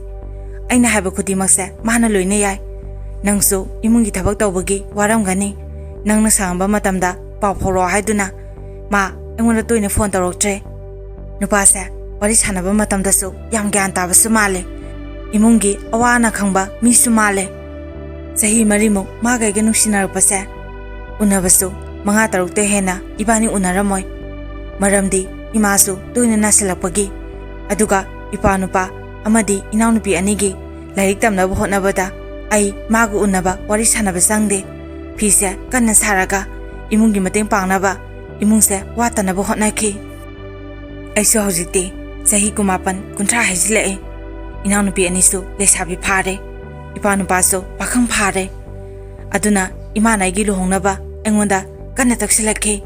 ꯑꯩꯅ ꯍꯥꯏꯕ ꯈꯨꯗꯤꯡꯃꯛꯁꯦ ꯃꯥꯅ ꯂꯣꯏꯅ ꯌꯥꯏ꯫ ꯅꯪꯁꯨ ꯏꯃꯨꯡꯒꯤ ꯊꯕꯛ ꯇꯧꯕꯒꯤ ꯋꯥꯔꯝꯒꯅꯤ꯫ ꯅꯪꯅ ꯁꯪꯉꯝꯕ ꯃꯇꯝꯗ ꯄꯥꯎ ꯐꯥꯎꯔꯛꯑꯣ ꯍꯥꯏꯗꯨꯅ ꯃꯥ ꯑꯩꯉꯣꯟꯗ ꯇꯣꯏꯅ ꯐꯣꯟ ꯇꯧꯔꯛꯇ꯭ꯔꯦ꯫ ꯅꯨꯄꯥꯁꯦ ꯋꯥꯔꯤ ꯁꯥꯟꯅꯕ ꯃꯇꯝꯗꯁꯨ ꯌꯥꯝ ꯒ꯭ꯌꯥꯟ ꯇꯥꯕꯁꯨ ꯃꯥꯜꯂꯦ꯫ ꯏꯃꯨꯡꯒꯤ ꯑꯋꯥ ꯑꯅꯥ ꯈꯪꯕ ꯃꯤꯁꯨ ꯃꯥꯜꯂꯦ꯫ ꯆꯍꯤ ꯃꯔꯤꯃꯨꯛ ꯃꯥꯒ ꯑꯩꯒ ꯅꯨꯡꯁꯤꯅꯔꯛꯄꯁꯦ ꯎꯅꯕꯁꯨ ꯃꯉꯥ ꯇꯔꯨꯛꯇ ꯍꯦꯟꯅ ꯏꯕꯥꯅꯤ ꯎꯅꯔꯝꯃꯣꯏ꯫ ꯃꯔꯝꯗꯤ ꯏꯃꯥꯁꯨ ꯇꯣꯏꯅ ꯅꯥꯁꯤꯜꯂꯛꯄꯒꯤ, ꯑꯗꯨꯒ ꯏꯄꯥ ꯅꯨꯄꯥ ꯑꯃꯗꯤ ꯏꯅꯥꯎꯅꯨꯄꯤ ꯑꯅꯤꯒꯤ ꯂꯥꯏꯔꯤꯛ ꯇꯝꯅꯕ ꯍꯣꯠꯅꯕꯗ ꯑꯩ ꯃꯥꯒ ꯎꯅꯕ ꯋꯥꯔꯤ ꯁꯥꯟꯅꯕ ꯆꯪꯗꯦ꯫ ꯐꯤꯁꯦ ꯀꯟꯅ ꯁꯥꯔꯒ ꯏꯃꯨꯡꯒꯤ ꯃꯇꯦꯡ ꯄꯥꯡꯅꯕ, ꯏꯃꯨꯡꯁꯦ ꯋꯥꯠꯇꯅꯕ ꯍꯣꯠꯅꯈꯤ꯫ ꯑꯩꯁꯨ ꯍꯧꯖꯤꯛꯇꯤ ꯆꯍꯤ ꯀꯨꯟꯃꯥꯄꯟ, ꯀꯨꯟꯊ꯭ꯔꯥ ꯍꯥꯏꯖꯤꯜꯂꯛꯑꯦ꯫ ꯏꯅꯥꯎꯅꯨꯄꯤ ꯑꯅꯤꯁꯨ ꯂꯩꯁꯥꯕꯤ ꯐꯥꯔꯦ꯫ ꯏꯄꯥ ꯅꯨꯄꯥꯁꯨ ꯄꯥꯈꯪ ꯐꯥꯔꯦ꯫ ꯑꯗꯨꯅ ꯏꯃꯥꯅ ꯑꯩꯒꯤ ꯂꯨꯍꯣꯡꯅꯕ ꯑꯩꯉꯣꯟꯗ ꯀꯟꯅ ꯇꯛꯁꯤꯜꯂꯛꯈꯤ꯫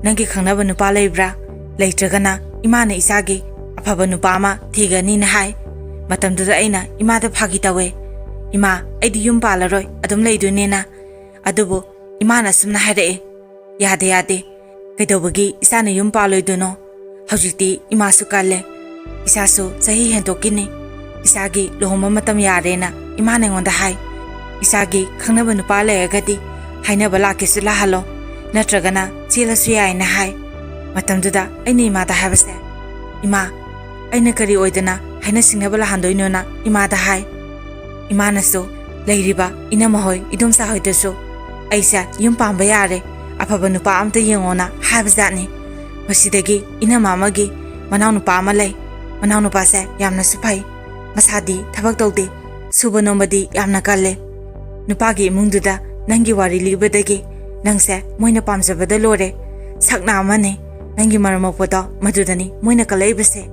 "ꯅꯪꯒꯤ ꯈꯪꯅꯕ ꯅꯨꯄꯥ ꯂꯩꯕ꯭ꯔꯥ? ꯂꯩꯇ꯭ꯔꯒꯅ ꯏꯃꯥꯅ ꯏꯆꯥꯒꯤ ꯑꯐꯕ ꯅꯨꯄꯥ ꯑꯃ ꯊꯤꯒꯅꯤꯅ ꯍꯥꯏ꯫ ꯃꯇꯝꯗꯨꯗ ꯑꯩꯅ ꯏꯃꯥꯗ ꯐꯥꯒꯤ ꯇꯧꯋꯦ, "ꯏꯃꯥ, ꯑꯩꯗꯤ ꯌꯨꯝ ꯄꯥꯜꯂꯔꯣꯏ, ꯑꯗꯨꯝ ꯂꯩꯗꯣꯏꯅꯦꯅ"꯫ ꯑꯗꯨꯕꯨ ꯏꯃꯥꯅ ꯑꯁꯨꯝꯅ ꯍꯥꯏꯔꯛꯑꯦ, "ꯌꯥꯗꯦ, ꯌꯥꯗꯦ, ꯀꯩꯗꯧꯕꯒꯤ ꯏꯆꯥꯅ ꯌꯨꯝ ꯄꯥꯜꯂꯣꯏꯗꯣꯏꯅꯣ? ꯍꯧꯖꯤꯛꯇꯤ ꯏꯃꯥꯁꯨ ꯀꯜꯂꯦ, ꯏꯆꯥꯁꯨ ꯆꯍꯤ ꯍꯦꯟꯇꯣꯛꯈꯤꯅꯤ, ꯏꯆꯥꯒꯤ ꯂꯨꯍꯣꯡꯕ ꯃꯇꯝ ꯌꯥꯔꯦꯅ ꯏꯃꯥꯅ ꯑꯩꯉꯣꯟꯗ ꯍꯥꯏ꯫ ꯏꯆꯥꯒꯤ ꯈꯪꯅꯕ ꯅꯨꯄꯥ ꯂꯩꯔꯒꯗꯤ ꯍꯥꯏꯅꯕ ꯂꯥꯛꯀꯦꯁꯨ ꯂꯥꯛꯍꯜꯂꯣ, ꯅꯠꯇ꯭ꯔꯒꯅ ꯆꯦꯜꯂꯁꯨ ꯌꯥꯏꯅ" ꯍꯥꯏ꯫ ꯃꯇꯝꯗꯨꯗ ꯑꯩꯅ ꯏꯃꯥꯗ ꯍꯥꯏꯕꯁꯦ, "ꯏꯃꯥ, ꯑꯩꯅ ꯀꯔꯤ ꯑꯣꯏꯗꯅ ꯍꯥꯏꯅ ꯁꯤꯡꯅꯕ ꯂꯥꯛꯍꯟꯗꯣꯏꯅꯣꯅ" ꯏꯃꯥꯗ ꯍꯥꯏ꯫ ꯏꯃꯥꯅꯁꯨ ꯂꯩꯔꯤꯕ ꯏꯅꯝꯃ ꯍꯣꯏ, ꯏꯗꯣꯝꯆꯥ ꯍꯣꯏꯗꯁꯨ ꯑꯩꯁꯦ ꯌꯨꯝ ꯄꯥꯟꯕ ꯌꯥꯔꯦ, ꯑꯐꯕ ꯅꯨꯄꯥ ꯑꯝꯇ ꯌꯦꯡꯉꯣꯅ ꯍꯥꯏꯕꯖꯥꯠꯅꯤ꯫ ꯃꯁꯤꯗꯒꯤ ꯏꯅꯝꯃ ꯑꯃꯒꯤ ꯃꯅꯥꯎꯅꯨꯄꯥ ꯑꯃ ꯂꯩ꯫ ꯃꯅꯥꯎꯅꯨꯄꯥꯁꯦ ꯌꯥꯝꯅꯁꯨ ꯐꯩ, ꯃꯁꯥꯗꯤ ꯊꯕꯛ ꯇꯧꯗꯦ, ꯁꯨꯕ ꯅꯣꯝꯕꯗꯤ ꯌꯥꯝꯅ ꯀꯜꯂꯦ꯫ ꯅꯨꯄꯥꯒꯤ ꯏꯃꯨꯡꯗꯨꯗ ꯅꯪꯒꯤ ꯋꯥꯔꯤ ꯂꯤꯕꯗꯒꯤ ꯅꯪꯁꯦ ꯃꯣꯏꯅ ꯄꯥꯝꯖꯕꯗ ꯂꯣꯏꯔꯦ꯫ ꯁꯛꯅ ꯑꯃꯅꯤ, ꯅꯪꯒꯤ ꯃꯔꯝ ꯃꯣꯛꯄꯗꯣ ꯃꯗꯨꯗꯅꯤ ꯃꯣꯏꯅ ꯀꯜꯂꯛꯏꯕꯁꯦ꯫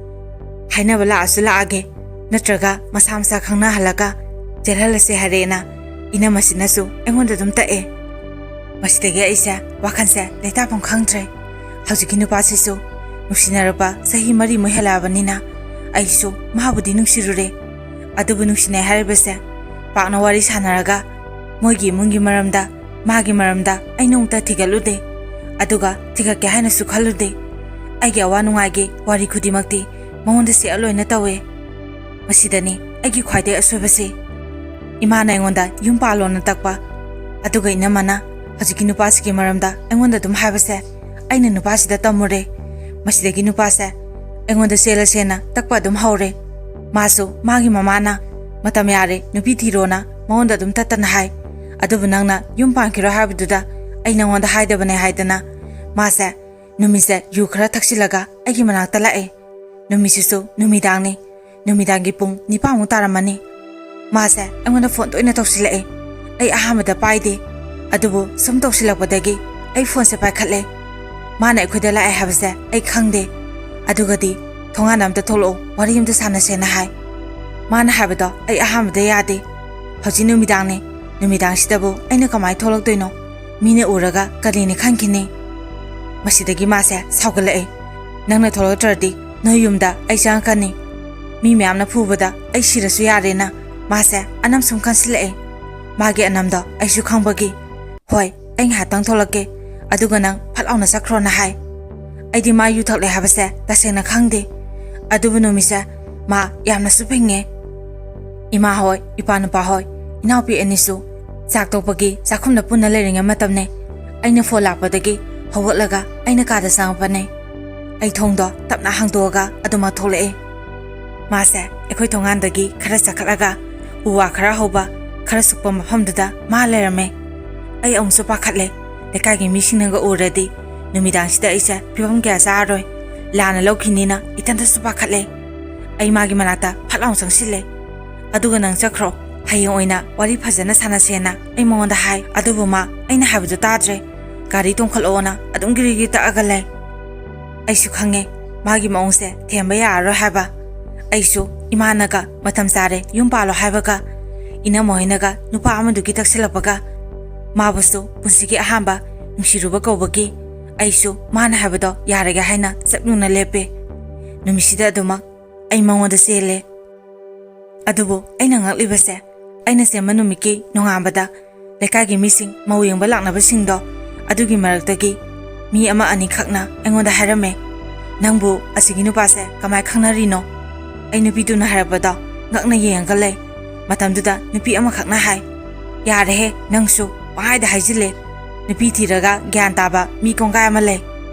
ꯍꯥꯏꯅꯕ ꯂꯥꯛꯑꯁꯨ ꯂꯥꯛꯑꯒꯦ, ꯅꯠꯇ꯭ꯔꯒ ꯃꯁꯥ ꯃꯁꯥ ꯈꯪꯅꯍꯜꯂꯒ ꯆꯦꯜꯍꯜꯂꯁꯦ ꯍꯥꯏꯔꯦꯅ ꯏꯅꯝꯃꯁꯤꯅꯁꯨ ꯑꯩꯉꯣꯟꯗ ꯑꯗꯨꯝ ꯇꯛꯑꯦ꯫ ꯃꯁꯤꯗꯒꯤ ꯑꯩꯁꯦ ꯋꯥꯈꯜꯁꯦ ꯂꯩꯇꯥꯐꯝ ꯈꯪꯗ꯭ꯔꯦ꯫ ꯍꯧꯖꯤꯛꯀꯤ ꯅꯨꯄꯥꯁꯤꯁꯨ ꯅꯨꯡꯁꯤꯅꯔꯛꯄ ꯆꯍꯤ ꯃꯔꯤꯃꯨꯛ ꯍꯦꯜꯂꯛꯑꯕꯅꯤꯅ ꯑꯩꯁꯨ ꯃꯥꯕꯨꯗꯤ ꯅꯨꯡꯁꯤꯔꯨꯔꯦ꯫ ꯑꯗꯨꯕꯨ ꯅꯨꯡꯁꯤꯅꯩ ꯍꯥꯏꯔꯤꯕꯁꯦ ꯄꯥꯛꯅ ꯋꯥꯔꯤ ꯁꯥꯟꯅꯔꯒ ꯃꯣꯏꯒꯤ ꯏꯃꯨꯡꯒꯤ ꯃꯔꯝꯗ, ꯃꯥꯒꯤ ꯃꯔꯝꯗ ꯑꯩ ꯅꯣꯡꯃꯇ ꯊꯤꯒꯠꯂꯨꯗꯦ꯫ ꯑꯗꯨꯒ ꯊꯤꯒꯠꯀꯦ ꯍꯥꯏꯅꯁꯨ ꯈꯜꯂꯨꯗꯦ꯫ ꯑꯩꯒꯤ ꯑꯋꯥ ꯅꯨꯡꯉꯥꯏꯒꯤ ꯋꯥꯔꯤ ꯈꯨꯗꯤꯡꯃꯛꯇꯤ ꯃꯉꯣꯟꯗ ꯁꯤꯌꯔ ꯂꯣꯏꯅ ꯇꯧꯋꯦ꯫ ꯃꯁꯤꯗꯅꯤ ꯑꯩꯒꯤ ꯈ꯭ꯋꯥꯏꯗꯒꯤ ꯑꯁꯣꯏꯕꯁꯤ꯫ ꯏꯃꯥꯅ ꯑꯩꯉꯣꯟꯗ ꯌꯨꯝ ꯄꯥꯜꯂꯣꯅ ꯇꯛꯄ, ꯑꯗꯨꯒ ꯏꯅꯝꯃꯅ ꯍꯧꯖꯤꯛꯀꯤ ꯅꯨꯄꯥꯁꯤꯒꯤ ꯃꯔꯝꯗ ꯑꯩꯉꯣꯟꯗ ꯑꯗꯨꯝ ꯍꯥꯏꯕꯁꯦ ꯑꯩꯅ ꯅꯨꯄꯥꯁꯤꯗ ꯇꯝꯃꯨꯔꯦ꯫ ꯃꯁꯤꯗꯒꯤ ꯅꯨꯄꯥꯁꯦ ꯑꯩꯉꯣꯟꯗ ꯆꯦꯜꯂꯁꯦꯅ ꯇꯛꯄ ꯑꯗꯨꯝ ꯍꯧꯔꯦ꯫ ꯃꯥꯁꯨ ꯃꯥꯒꯤ ꯃꯃꯥꯅ "ꯃꯇꯝ ꯌꯥꯔꯦ, ꯅꯨꯄꯤ ꯊꯤꯔꯣꯅ" ꯃꯉꯣꯟꯗ ꯑꯗꯨꯝ ꯇꯠꯇꯅ ꯍꯥꯏ꯫ ꯑꯗꯨꯕꯨ ꯅꯪꯅ ꯌꯨꯝ ꯄꯥꯟꯈꯤꯔꯣꯏ ꯍꯥꯏꯕꯗꯨꯗ ꯑꯩ ꯅꯉꯣꯟꯗ ꯍꯥꯏꯗꯕꯅꯦ ꯍꯥꯏꯗꯅ ꯃꯥꯁꯦ ꯅꯨꯃꯤꯠꯁꯦ ꯌꯨ ꯈꯔ ꯊꯛꯆꯤꯜꯂꯒ ꯑꯩꯒꯤ ꯃꯅꯥꯛꯇ ꯂꯥꯛꯑꯦ꯫ ꯅꯨꯃꯤꯠꯁꯤꯁꯨ ꯅꯨꯃꯤꯗꯥꯡꯅꯤ꯫ ꯅꯨꯃꯤꯗꯥꯡꯒꯤ ꯄꯨꯡ ꯅꯤꯄꯥꯟꯃꯨꯛ ꯇꯥꯔꯝꯃꯅꯤ꯫ ꯃꯥꯁꯦ ꯑꯩꯉꯣꯟꯗ ꯐꯣꯟ ꯇꯣꯏꯅ ꯇꯧꯁꯤꯜꯂꯛꯑꯦ꯫ ꯑꯩ ꯑꯍꯥꯟꯕꯗ ꯄꯥꯏꯗꯦ꯫ ꯑꯗꯨꯕꯨ ꯁꯨꯝ ꯇꯧꯁꯤꯜꯂꯛꯄꯗꯒꯤ ꯑꯩ ꯐꯣꯟꯁꯦ ꯄꯥꯏꯈꯠꯂꯦ꯫ ꯃꯥꯅ ꯑꯩꯈꯣꯏꯗ ꯂꯥꯛꯑꯦ ꯍꯥꯏꯕꯁꯦ ꯑꯩ ꯈꯪꯗꯦ꯫ ꯑꯗꯨꯒꯗꯤ "ꯊꯣꯡꯒꯥꯟꯗ ꯑꯝꯇ ꯊꯣꯛꯂꯛꯑꯣ, ꯋꯥꯔꯤ ꯑꯝꯇ ꯁꯥꯟꯅꯁꯦꯅ" ꯍꯥꯏ꯫ ꯃꯥꯅ ꯍꯥꯏꯕꯗꯣ ꯑꯩ ꯑꯍꯥꯟꯕꯗ ꯌꯥꯗꯦ꯫ ꯍꯧꯖꯤꯛ ꯅꯨꯃꯤꯗꯥꯡꯅꯤ꯫ ꯅꯨꯃꯤꯗꯥꯡꯁꯤꯗꯕꯨ ꯑꯩꯅ ꯀꯃꯥꯏꯅ ꯊꯣꯛꯂꯛꯇꯣꯏꯅꯣ? ꯃꯤꯅ ꯎꯔꯒ ꯀꯔꯤꯅꯤ ꯈꯟꯈꯤꯅꯤ꯫ ꯃꯁꯤꯗꯒꯤ ꯃꯥꯁꯦ ꯁꯥꯎꯒꯠꯂꯛꯑꯦ꯫ "ꯅꯪꯅ ꯊꯣꯛꯂꯛꯇ꯭ꯔꯗꯤ ꯅꯣꯏ ꯌꯨꯝꯗ ꯑꯩ ꯆꯪꯉꯛꯀꯅꯤ꯫ ꯃꯤ ꯃꯌꯥꯝꯅ ꯐꯨꯕꯗ ꯑꯩ ꯁꯤꯔꯁꯨ ꯌꯥꯔꯦꯅ" ꯃꯥꯁꯦ ꯑꯅꯝ ꯁꯨꯝ ꯈꯟꯁꯤꯜꯂꯛꯑꯦ꯫ ꯃꯥꯒꯤ ꯑꯅꯝꯗꯣ ꯑꯩꯁꯨ ꯈꯪꯕꯒꯤ, "ꯍꯣꯏ, ꯑꯩ ꯉꯥꯏꯍꯥꯛꯇꯪ ꯊꯣꯛꯂꯛꯀꯦ, ꯑꯗꯨꯒ ꯅꯪ ꯐꯠ ꯂꯥꯎꯅ ꯆꯠꯈ꯭ꯔꯣꯅ" ꯍꯥꯏ꯫ ꯑꯩꯗꯤ ꯃꯥ ꯌꯨ ꯊꯛꯂꯦ ꯍꯥꯏꯕꯁꯦ ꯇꯁꯦꯡꯅ ꯈꯪꯗꯦ꯫ ꯑꯗꯨꯕꯨ ꯅꯨꯃꯤꯠꯁꯦ ꯃꯥ ꯌꯥꯝꯅꯁꯨ ꯐꯤꯡꯉꯦ꯫ ꯏꯃꯥ ꯍꯣꯏ, ꯏꯄꯥ ꯅꯨꯄꯥ ꯍꯣꯏ, ꯏꯅꯥꯎꯄꯤ ꯑꯅꯤꯁꯨ ꯆꯥꯛ ꯇꯣꯛꯄꯒꯤ ꯆꯥꯛꯈꯨꯝꯗ ꯄꯨꯟꯅ ꯂꯩꯔꯤꯉꯩ ꯃꯇꯝꯅꯦ꯫ ꯑꯩꯅ ꯐꯣꯟ ꯂꯥꯛꯄꯗꯒꯤ ꯍꯧꯒꯠꯂꯒ ꯑꯩꯅ ꯀꯥꯗ ꯆꯪꯉꯛꯄꯅꯦ꯫ ꯑꯩ ꯊꯣꯡꯗꯣ ꯇꯞꯅ ꯍꯥꯡꯗꯣꯛꯑꯒ ꯑꯗꯨꯃꯛ ꯊꯣꯛꯂꯛꯑꯦ꯫ ꯃꯥꯁꯦ ꯑꯩꯈꯣꯏ ꯊꯣꯡꯒꯥꯟꯗꯒꯤ ꯈꯔ ꯆꯠꯈꯠꯂꯒ ꯎ ꯋꯥ ꯈꯔ ꯍꯧꯕ, ꯈꯔ ꯁꯨꯛꯄ ꯃꯐꯝꯗꯨꯗ ꯃꯥ ꯂꯩꯔꯝꯃꯦ꯫ ꯑꯩ ꯑꯃꯨꯛꯁꯨ ꯄꯥꯈꯠꯂꯦ꯫ ꯂꯩꯀꯥꯏꯒꯤ ꯃꯤꯁꯤꯡꯅꯒ ꯎꯔꯗꯤ ꯅꯨꯃꯤꯗꯥꯡꯁꯤꯗ ꯑꯩꯁꯦ ꯐꯤꯕꯝ ꯀꯌꯥ ꯆꯥꯔꯔꯣꯏ, ꯂꯥꯟꯅ ꯂꯧꯈꯤꯅꯤꯅ ꯏꯊꯟꯇꯁꯨ ꯄꯥꯈꯠꯂꯦ꯫ ꯑꯩ ꯃꯥꯒꯤ ꯃꯅꯥꯛꯇ ꯐꯠ ꯂꯥꯎꯅ ꯆꯪꯁꯤꯜꯂꯦ꯫ "ꯑꯗꯨꯒ ꯅꯪ ꯆꯠꯈ꯭ꯔꯣ, ꯍꯌꯦꯡ ꯑꯣꯏꯅ ꯋꯥꯔꯤ ꯐꯖꯅ ꯁꯥꯟꯅꯁꯦꯅ" ꯑꯩ ꯃꯉꯣꯟꯗ ꯍꯥꯏ꯫ ꯑꯗꯨꯕꯨ ꯃꯥ ꯑꯩꯅ ꯍꯥꯏꯕꯗꯨ ꯇꯥꯗ꯭ꯔꯦ꯫ ꯒꯥꯔꯤ ꯇꯣꯡꯈꯠꯂꯛꯑꯣꯅ ꯑꯗꯨꯝ ꯒꯤꯔꯤ ꯒꯤꯔꯤ ꯇꯛꯑꯒ ꯂꯩ꯫ ꯑꯩꯁꯨ ꯈꯪꯉꯦ ꯃꯥꯒꯤ ꯃꯑꯣꯡꯁꯦ ꯊꯦꯝꯕ ꯌꯥꯔꯔꯣꯏ ꯍꯥꯏꯕ꯫ ꯑꯩꯁꯨ ꯏꯃꯥꯅꯒ "ꯃꯇꯝ ꯆꯥꯔꯦ, ꯌꯨꯝ ꯄꯥꯜꯂꯣ" ꯍꯥꯏꯕꯒ, ꯏꯅꯝꯃ ꯍꯣꯏꯅꯒ ꯅꯨꯄꯥ ꯑꯃꯗꯨꯒꯤ ꯇꯛꯁꯤꯜꯂꯛꯄꯒ, ꯃꯥꯕꯨꯁꯨ ꯄꯨꯟꯁꯤꯒꯤ ꯑꯍꯥꯟꯕ ꯅꯨꯡꯁꯤꯔꯨꯕ ꯀꯧꯕꯒꯤ, ꯑꯩꯁꯨ ꯃꯥꯅ ꯍꯥꯏꯕꯗꯣ ꯌꯥꯔꯒꯦ ꯍꯥꯏꯅ ꯆꯞ ꯌꯨꯡꯅ ꯂꯦꯞꯄꯦ꯫ ꯅꯨꯃꯤꯠꯁꯤꯗ ꯑꯗꯨꯃꯛ ꯑꯩ ꯃꯉꯣꯟꯗ ꯆꯦꯜꯂꯦ꯫ ꯑꯗꯨꯕꯨ ꯑꯩꯅ ꯉꯛꯂꯤꯕꯁꯦ, ꯑꯩꯅ ꯆꯦꯟꯕ ꯅꯨꯃꯤꯠꯀꯤ ꯅꯣꯡꯉꯥꯟꯕꯗ ꯂꯩꯀꯥꯏꯒꯤ ꯃꯤꯁꯤꯡ, ꯃꯧ ꯌꯦꯡꯕ ꯂꯥꯛꯅꯕꯁꯤꯡꯗꯣ, ꯑꯗꯨꯒꯤ ꯃꯔꯛꯇꯒꯤ ꯃꯤ ꯑꯃ ꯑꯅꯤꯈꯛꯅ ꯑꯩꯉꯣꯟꯗ ꯍꯥꯏꯔꯝꯃꯦ, "ꯅꯪꯕꯨ ꯑꯁꯤꯒꯤ ꯅꯨꯄꯥꯁꯦ ꯀꯃꯥꯏ ꯈꯪꯅꯔꯤꯅꯣ?" ꯑꯩ ꯅꯨꯄꯤꯗꯨꯅ ꯍꯥꯏꯔꯛꯄꯗꯣ ꯉꯛꯅ ꯌꯦꯡꯉꯒ ꯂꯩ꯫ ꯃꯇꯝꯗꯨꯗ ꯅꯨꯄꯤ ꯑꯃꯈꯛꯅ ꯍꯥꯏ, "ꯌꯥꯔꯦꯍꯦ, ꯅꯪꯁꯨ ꯄꯪꯍꯥꯏꯗ ꯍꯥꯏꯖꯤꯜꯂꯦ꯫ ꯅꯨꯄꯤ ꯊꯤꯔꯒ ꯒ꯭ꯌꯥꯟ ꯇꯥꯕ ꯃꯤ ꯀꯣꯡꯒꯥꯏ ꯑꯃ ꯂꯩ꯫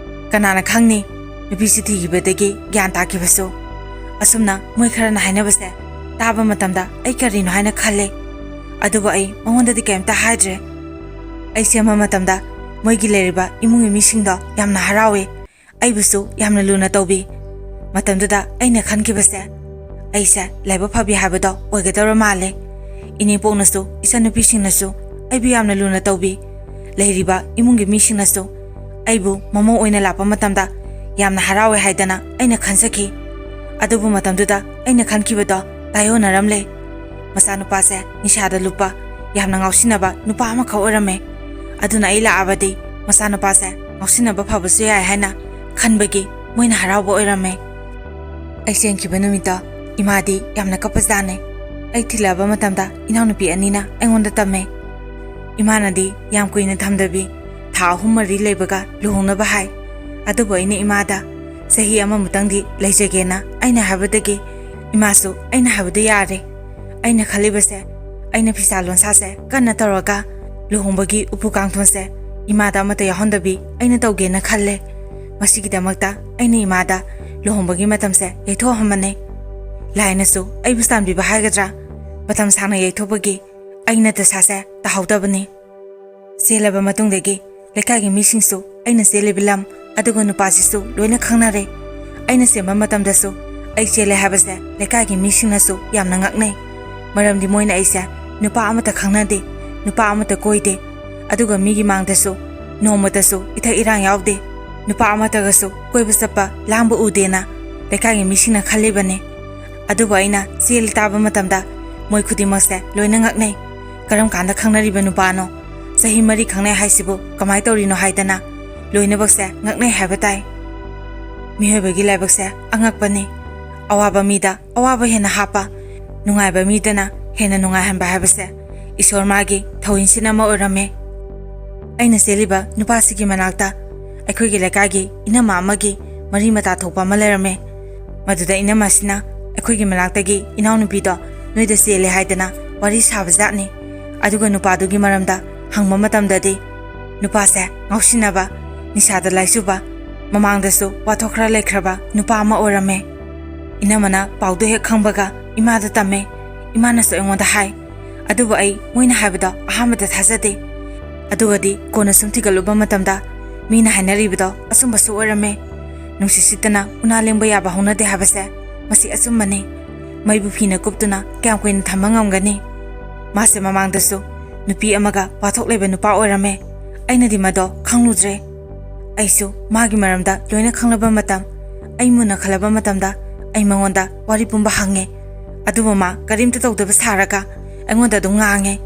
ꯀꯅꯥꯅ ꯈꯪꯅꯤ, ꯅꯨꯄꯤꯁꯤ ꯊꯤꯈꯤꯕꯗꯒꯤ ꯒ꯭ꯌꯥꯟ ꯇꯥꯈꯤꯕꯁꯨ?" ꯑꯁꯨꯝꯅ ꯃꯣꯏ ꯈꯔꯅ ꯍꯥꯏꯅꯕꯁꯦ ꯇꯥꯕ ꯃꯇꯝꯗ ꯑꯩ ꯀꯔꯤꯅꯣ ꯍꯥꯏꯅ ꯈꯜꯂꯦ꯫ ꯑꯗꯨꯕꯨ ꯑꯩ ꯃꯉꯣꯟꯗꯗꯤ ꯀꯩꯝꯇ ꯍꯥꯏꯗ꯭ꯔꯦ꯫ ꯑꯩ ꯆꯦꯟꯕ ꯃꯇꯝꯗ ꯃꯣꯏꯒꯤ ꯂꯩꯔꯤꯕ ꯏꯃꯨꯡꯒꯤ ꯃꯤꯁꯤꯡꯗꯣ ꯌꯥꯝꯅ ꯍꯔꯥꯎꯋꯦ꯫ ꯑꯩꯕꯨꯁꯨ ꯌꯥꯝꯅ ꯂꯨꯅ ꯇꯧꯕꯤ꯫ ꯃꯇꯝꯗꯨꯗ ꯑꯩꯅ ꯈꯟꯈꯤꯕꯁꯦ, ꯑꯩꯁꯦ ꯂꯥꯏꯕꯛ ꯐꯕꯤ ꯍꯥꯏꯕꯗꯣ ꯑꯣꯏꯒꯗꯧꯔ ꯃꯥꯜꯂꯦ꯫ ꯏꯅꯦꯄꯣꯛꯅꯁꯨ, ꯏꯆꯟꯅꯨꯄꯤꯁꯤꯡꯅꯁꯨ ꯑꯩꯕꯨ ꯌꯥꯝꯅ ꯂꯨꯅ ꯇꯧꯕꯤ꯫ ꯂꯩꯔꯤꯕ ꯏꯃꯨꯡꯒꯤ ꯃꯤꯁꯤꯡꯅꯁꯨ ꯑꯩꯕꯨ ꯃꯃꯧ ꯑꯣꯏꯅ ꯂꯥꯛꯄ ꯃꯇꯝꯗ ꯌꯥꯝꯅ ꯍꯔꯥꯎꯋꯦ ꯍꯥꯏꯗꯅ ꯑꯩꯅ ꯈꯟꯖꯈꯤ꯫ ꯑꯗꯨꯕꯨ ꯃꯇꯝꯗꯨꯗ ꯑꯩꯅ ꯈꯟꯈꯤꯕꯗꯣ ꯇꯥꯏꯌꯣꯟꯅꯔꯝꯂꯦ꯫ ꯃꯆꯥꯅꯨꯄꯥꯁꯦ ꯅꯤꯁꯥꯗ ꯂꯨꯞꯄ, ꯌꯥꯝꯅ ꯉꯥꯎꯁꯤꯟꯅꯕ ꯅꯨꯄꯥ ꯑꯃꯈꯛ ꯑꯣꯏꯔꯝꯃꯦ꯫ ꯑꯗꯨꯅ ꯑꯩ ꯂꯥꯛꯑꯕꯗꯤ ꯃꯆꯥꯅꯨꯄꯥꯁꯦ ꯉꯥꯎꯁꯤꯟꯅꯕ ꯐꯕꯁꯨ ꯌꯥꯏ ꯍꯥꯏꯅ ꯈꯟꯕꯒꯤ ꯃꯣꯏꯅ ꯍꯔꯥꯎꯕ ꯑꯣꯏꯔꯝꯃꯦ꯫ ꯑꯩ ꯆꯦꯟꯈꯤꯕ ꯅꯨꯃꯤꯠꯇꯣ ꯏꯃꯥꯗꯤ ꯌꯥꯝꯅ ꯀꯞꯄꯖꯥꯠꯅꯦ꯫ ꯑꯩ ꯊꯤꯜꯂꯛꯑꯕ ꯃꯇꯝꯗ ꯏꯅꯥꯎꯅꯨꯄꯤ ꯑꯅꯤꯅ ꯑꯩꯉꯣꯟꯗ ꯇꯝꯃꯦ꯫ ꯏꯃꯥꯅꯗꯤ ꯌꯥꯝ ꯀꯨꯏꯅ ꯊꯝꯗꯕꯤ ꯊꯥ ꯑꯍꯨꯝ ꯃꯔꯤ ꯂꯩꯕꯒ ꯂꯨꯍꯣꯡꯅꯕ ꯍꯥꯏ꯫ ꯑꯗꯨꯕꯨ ꯑꯩꯅ ꯏꯃꯥꯗ ꯆꯍꯤ ꯑꯃꯃꯨꯛꯇꯪꯗꯤ ꯂꯩꯖꯒꯦꯅ ꯑꯩꯅ ꯍꯥꯏꯕꯗꯒꯤ ꯏꯃꯥꯁꯨ ꯑꯩꯅ ꯍꯥꯏꯕꯗꯨ ꯌꯥꯔꯦ꯫ ꯑꯩꯅ ꯈꯜꯂꯤꯕꯁꯦ, ꯑꯩꯅ ꯐꯤꯁꯥ ꯂꯣꯟꯁꯥꯁꯦ ꯀꯟꯅ ꯇꯧꯔꯒ ꯂꯨꯍꯣꯡꯕꯒꯤ ꯎꯄꯨ ꯀꯥꯡꯊꯣꯟꯁꯦ ꯏꯃꯥꯗ ꯑꯃꯠꯇ ꯌꯥꯎꯍꯟꯗꯕꯤ ꯑꯩꯅ ꯇꯧꯒꯦꯅ ꯈꯜꯂꯦ꯫ ꯃꯁꯤꯒꯤꯗꯃꯛꯇ ꯑꯩꯅ ꯏꯃꯥꯗ ꯂꯨꯍꯣꯡꯕꯒꯤ ꯃꯇꯝꯁꯦ ꯌꯩꯊꯣꯛꯍꯟꯕꯅꯦ꯫ ꯂꯥꯏꯅꯁꯨ ꯑꯩꯕꯨ ꯆꯥꯟꯕꯤꯕ ꯍꯥꯏꯒꯗ꯭ꯔꯥ, ꯃꯇꯝ ꯁꯥꯡꯅ ꯌꯩꯊꯣꯛꯄꯒꯤ ꯑꯩꯅ ꯗꯁꯥꯁꯦ ꯇꯥꯍꯧꯗꯕꯅꯤ꯫ ꯆꯦꯜꯂꯕ ꯃꯇꯨꯡꯗꯒꯤ ꯂꯩꯀꯥꯏꯒꯤ ꯃꯤꯁꯤꯡꯁꯨ ꯑꯩꯅ ꯆꯦꯜꯂꯤꯕ ꯂꯝ ꯑꯗꯨꯒ ꯅꯨꯄꯥꯁꯤꯁꯨ ꯂꯣꯏꯅ ꯈꯪꯅꯔꯦ꯫ ꯑꯩꯅ ꯆꯦꯟꯕ ꯃꯇꯝꯗꯁꯨ ꯑꯩ ꯆꯦꯜꯂꯦ ꯍꯥꯏꯕꯁꯦ ꯂꯩꯀꯥꯏꯒꯤ ꯃꯤꯁꯤꯡꯅꯁꯨ ꯌꯥꯝꯅ ꯉꯛꯅꯩ꯫ ꯃꯔꯝꯗꯤ ꯃꯣꯏꯅ ꯑꯩꯁꯦ ꯅꯨꯄꯥ ꯑꯃꯠꯇ ꯈꯪꯅꯗꯦ, ꯅꯨꯄꯥ ꯑꯃꯠꯇ ꯀꯣꯏꯗꯦ, ꯑꯗꯨꯒ ꯃꯤꯒꯤ ꯃꯥꯡꯗꯁꯨ ꯅꯣꯡꯃꯇꯁꯨ ꯏꯊꯛ ꯏꯔꯥꯡ ꯌꯥꯎꯗꯦ꯫ ꯅꯨꯄꯥ ꯑꯃꯠꯇꯒꯁꯨ ꯀꯣꯏꯕ ꯆꯠꯄ, ꯂꯥꯡꯕ ꯎꯗꯦꯅ ꯂꯩꯀꯥꯏꯒꯤ ꯃꯤꯁꯤꯡꯅ ꯈꯜꯂꯤꯕꯅꯤ꯫ ꯑꯗꯨꯕꯨ ꯑꯩꯅ ꯆꯦꯜꯂꯤ ꯇꯥꯕ ꯃꯇꯝꯗ ꯃꯣꯏ ꯈꯨꯗꯤꯡꯃꯛꯁꯦ ꯂꯣꯏꯅ ꯉꯛꯅꯩ꯫ ꯀꯔꯝ ꯀꯥꯟꯗ ꯈꯪꯅꯔꯤꯕ ꯅꯨꯄꯥꯅꯣ? ꯆꯍꯤ ꯃꯔꯤ ꯈꯪꯅꯩ ꯍꯥꯏꯁꯤꯕꯨ ꯀꯃꯥꯏ ꯇꯧꯔꯤꯅꯣ ꯍꯥꯏꯗꯅ ꯂꯣꯏꯅꯃꯛꯁꯦ ꯉꯛꯅꯩ ꯍꯥꯏꯕ ꯇꯥꯏ꯫ ꯃꯤꯑꯣꯏꯕꯒꯤ ꯂꯥꯏꯕꯛꯁꯦ ꯑꯉꯛꯄꯅꯤ꯫ ꯑꯋꯥꯕ ꯃꯤꯗ ꯑꯋꯥꯕ ꯍꯦꯟꯅ ꯍꯥꯞꯄ, ꯅꯨꯡꯉꯥꯏꯕ ꯃꯤꯗꯅ ꯍꯦꯟꯅ ꯅꯨꯡꯉꯥꯏꯍꯟꯕ ꯍꯥꯏꯕꯁꯦ ꯏꯁꯣꯔ ꯃꯥꯒꯤ ꯊꯧꯑꯣꯏꯟꯁꯤꯟ ꯑꯃ ꯑꯣꯏꯔꯝꯃꯦ꯫ ꯑꯩꯅ ꯆꯦꯜꯂꯤꯕ ꯅꯨꯄꯥꯁꯤꯒꯤ ꯃꯅꯥꯛꯇ ꯑꯩꯈꯣꯏꯒꯤ ꯂꯩꯀꯥꯏꯒꯤ ꯏꯅꯝꯃ ꯑꯃꯒꯤ ꯃꯔꯤ ꯃꯇꯥ ꯊꯣꯛꯄ ꯑꯃ ꯂꯩꯔꯝꯃꯦ꯫ ꯃꯗꯨꯗ ꯏꯅꯝꯃꯁꯤꯅ ꯑꯩꯈꯣꯏꯒꯤ ꯃꯅꯥꯛꯇꯒꯤ ꯏꯅꯥꯎꯅꯨꯄꯤꯗꯣ ꯅꯣꯏꯗ ꯆꯦꯜꯂꯦ ꯍꯥꯏꯗꯅ ꯋꯥꯔꯤ ꯁꯥꯕꯖꯥꯠꯅꯤ꯫ ꯑꯗꯨꯒ ꯅꯨꯄꯥꯗꯨꯒꯤ ꯃꯔꯝꯗ ꯍꯪꯕ ꯃꯇꯝꯗꯗꯤ ꯅꯨꯄꯥꯁꯦ ꯉꯥꯎꯁꯤꯟꯅꯕ, ꯅꯤꯁꯥꯗ ꯂꯥꯏꯆꯨꯕ, ꯃꯃꯥꯡꯗꯁꯨ ꯋꯥꯊꯣꯛ ꯈꯔ ꯂꯩꯈ꯭ꯔꯕ ꯅꯨꯄꯥ ꯑꯃ ꯑꯣꯏꯔꯝꯃꯦ꯫ ꯏꯅꯝꯃꯅ ꯄꯥꯎꯗꯨ ꯍꯦꯛ ꯈꯪꯕꯒ ꯏꯃꯥꯗ ꯇꯝꯃꯦ꯫ ꯏꯃꯥꯅꯁꯨ ꯑꯩꯉꯣꯟꯗ ꯍꯥꯏ꯫ ꯑꯗꯨꯕꯨ ꯑꯩ ꯃꯣꯏꯅ ꯍꯥꯏꯕꯗꯣ ꯑꯍꯥꯟꯕꯗ ꯊꯥꯖꯗꯦ꯫ ꯑꯗꯨꯒꯗꯤ ꯀꯣꯟꯅ ꯁꯨꯝ ꯊꯤꯒꯠꯂꯨꯕ ꯃꯇꯝꯗ ꯃꯤꯅ ꯍꯥꯏꯅꯔꯤꯕꯗꯣ ꯑꯆꯨꯝꯕꯁꯨ ꯑꯣꯏꯔꯝꯃꯦ꯫ ꯅꯨꯡꯁꯤꯠ ꯁꯤꯠꯇꯅ ꯎꯅꯥ ꯂꯦꯡꯕ ꯌꯥꯕ ꯍꯧꯅꯗꯦ ꯍꯥꯏꯕꯁꯦ ꯃꯁꯤ ꯑꯆꯨꯝꯕꯅꯤ꯫ ꯃꯩꯕꯨ ꯐꯤꯅ ꯀꯨꯞꯇꯨꯅ ꯀꯌꯥꯝ ꯀꯨꯏꯅ ꯊꯝꯕ ꯉꯝꯒꯅꯤ? ꯃꯥꯁꯦ ꯃꯃꯥꯡꯗꯁꯨ ꯅꯨꯄꯤ ꯑꯃꯒ ꯋꯥꯊꯣꯛ ꯂꯩꯕ ꯅꯨꯄꯥ ꯑꯣꯏꯔꯝꯃꯦ꯫ ꯑꯩꯅꯗꯤ ꯃꯗꯣ ꯈꯪꯂꯨꯗ꯭ꯔꯦ꯫ ꯑꯩꯁꯨ ꯃꯥꯒꯤ ꯃꯔꯝꯗ ꯂꯣꯏꯅ ꯈꯪꯂꯕ ꯃꯇꯝ, ꯑꯩ ꯃꯨꯟꯅ ꯈꯜꯂꯕ ꯃꯇꯝꯗ ꯑꯩ ꯃꯉꯣꯟꯗ ꯋꯥꯔꯤ ꯄꯨꯝꯕ ꯍꯪꯉꯦ꯫ ꯑꯗꯨꯕꯨ ꯃꯥ ꯀꯔꯤꯝꯇ ꯇꯧꯗꯕ ꯁꯥꯔꯒ ꯑꯩꯉꯣꯟꯗ ꯑꯗꯨꯝ ꯉꯥꯡꯉꯦ꯫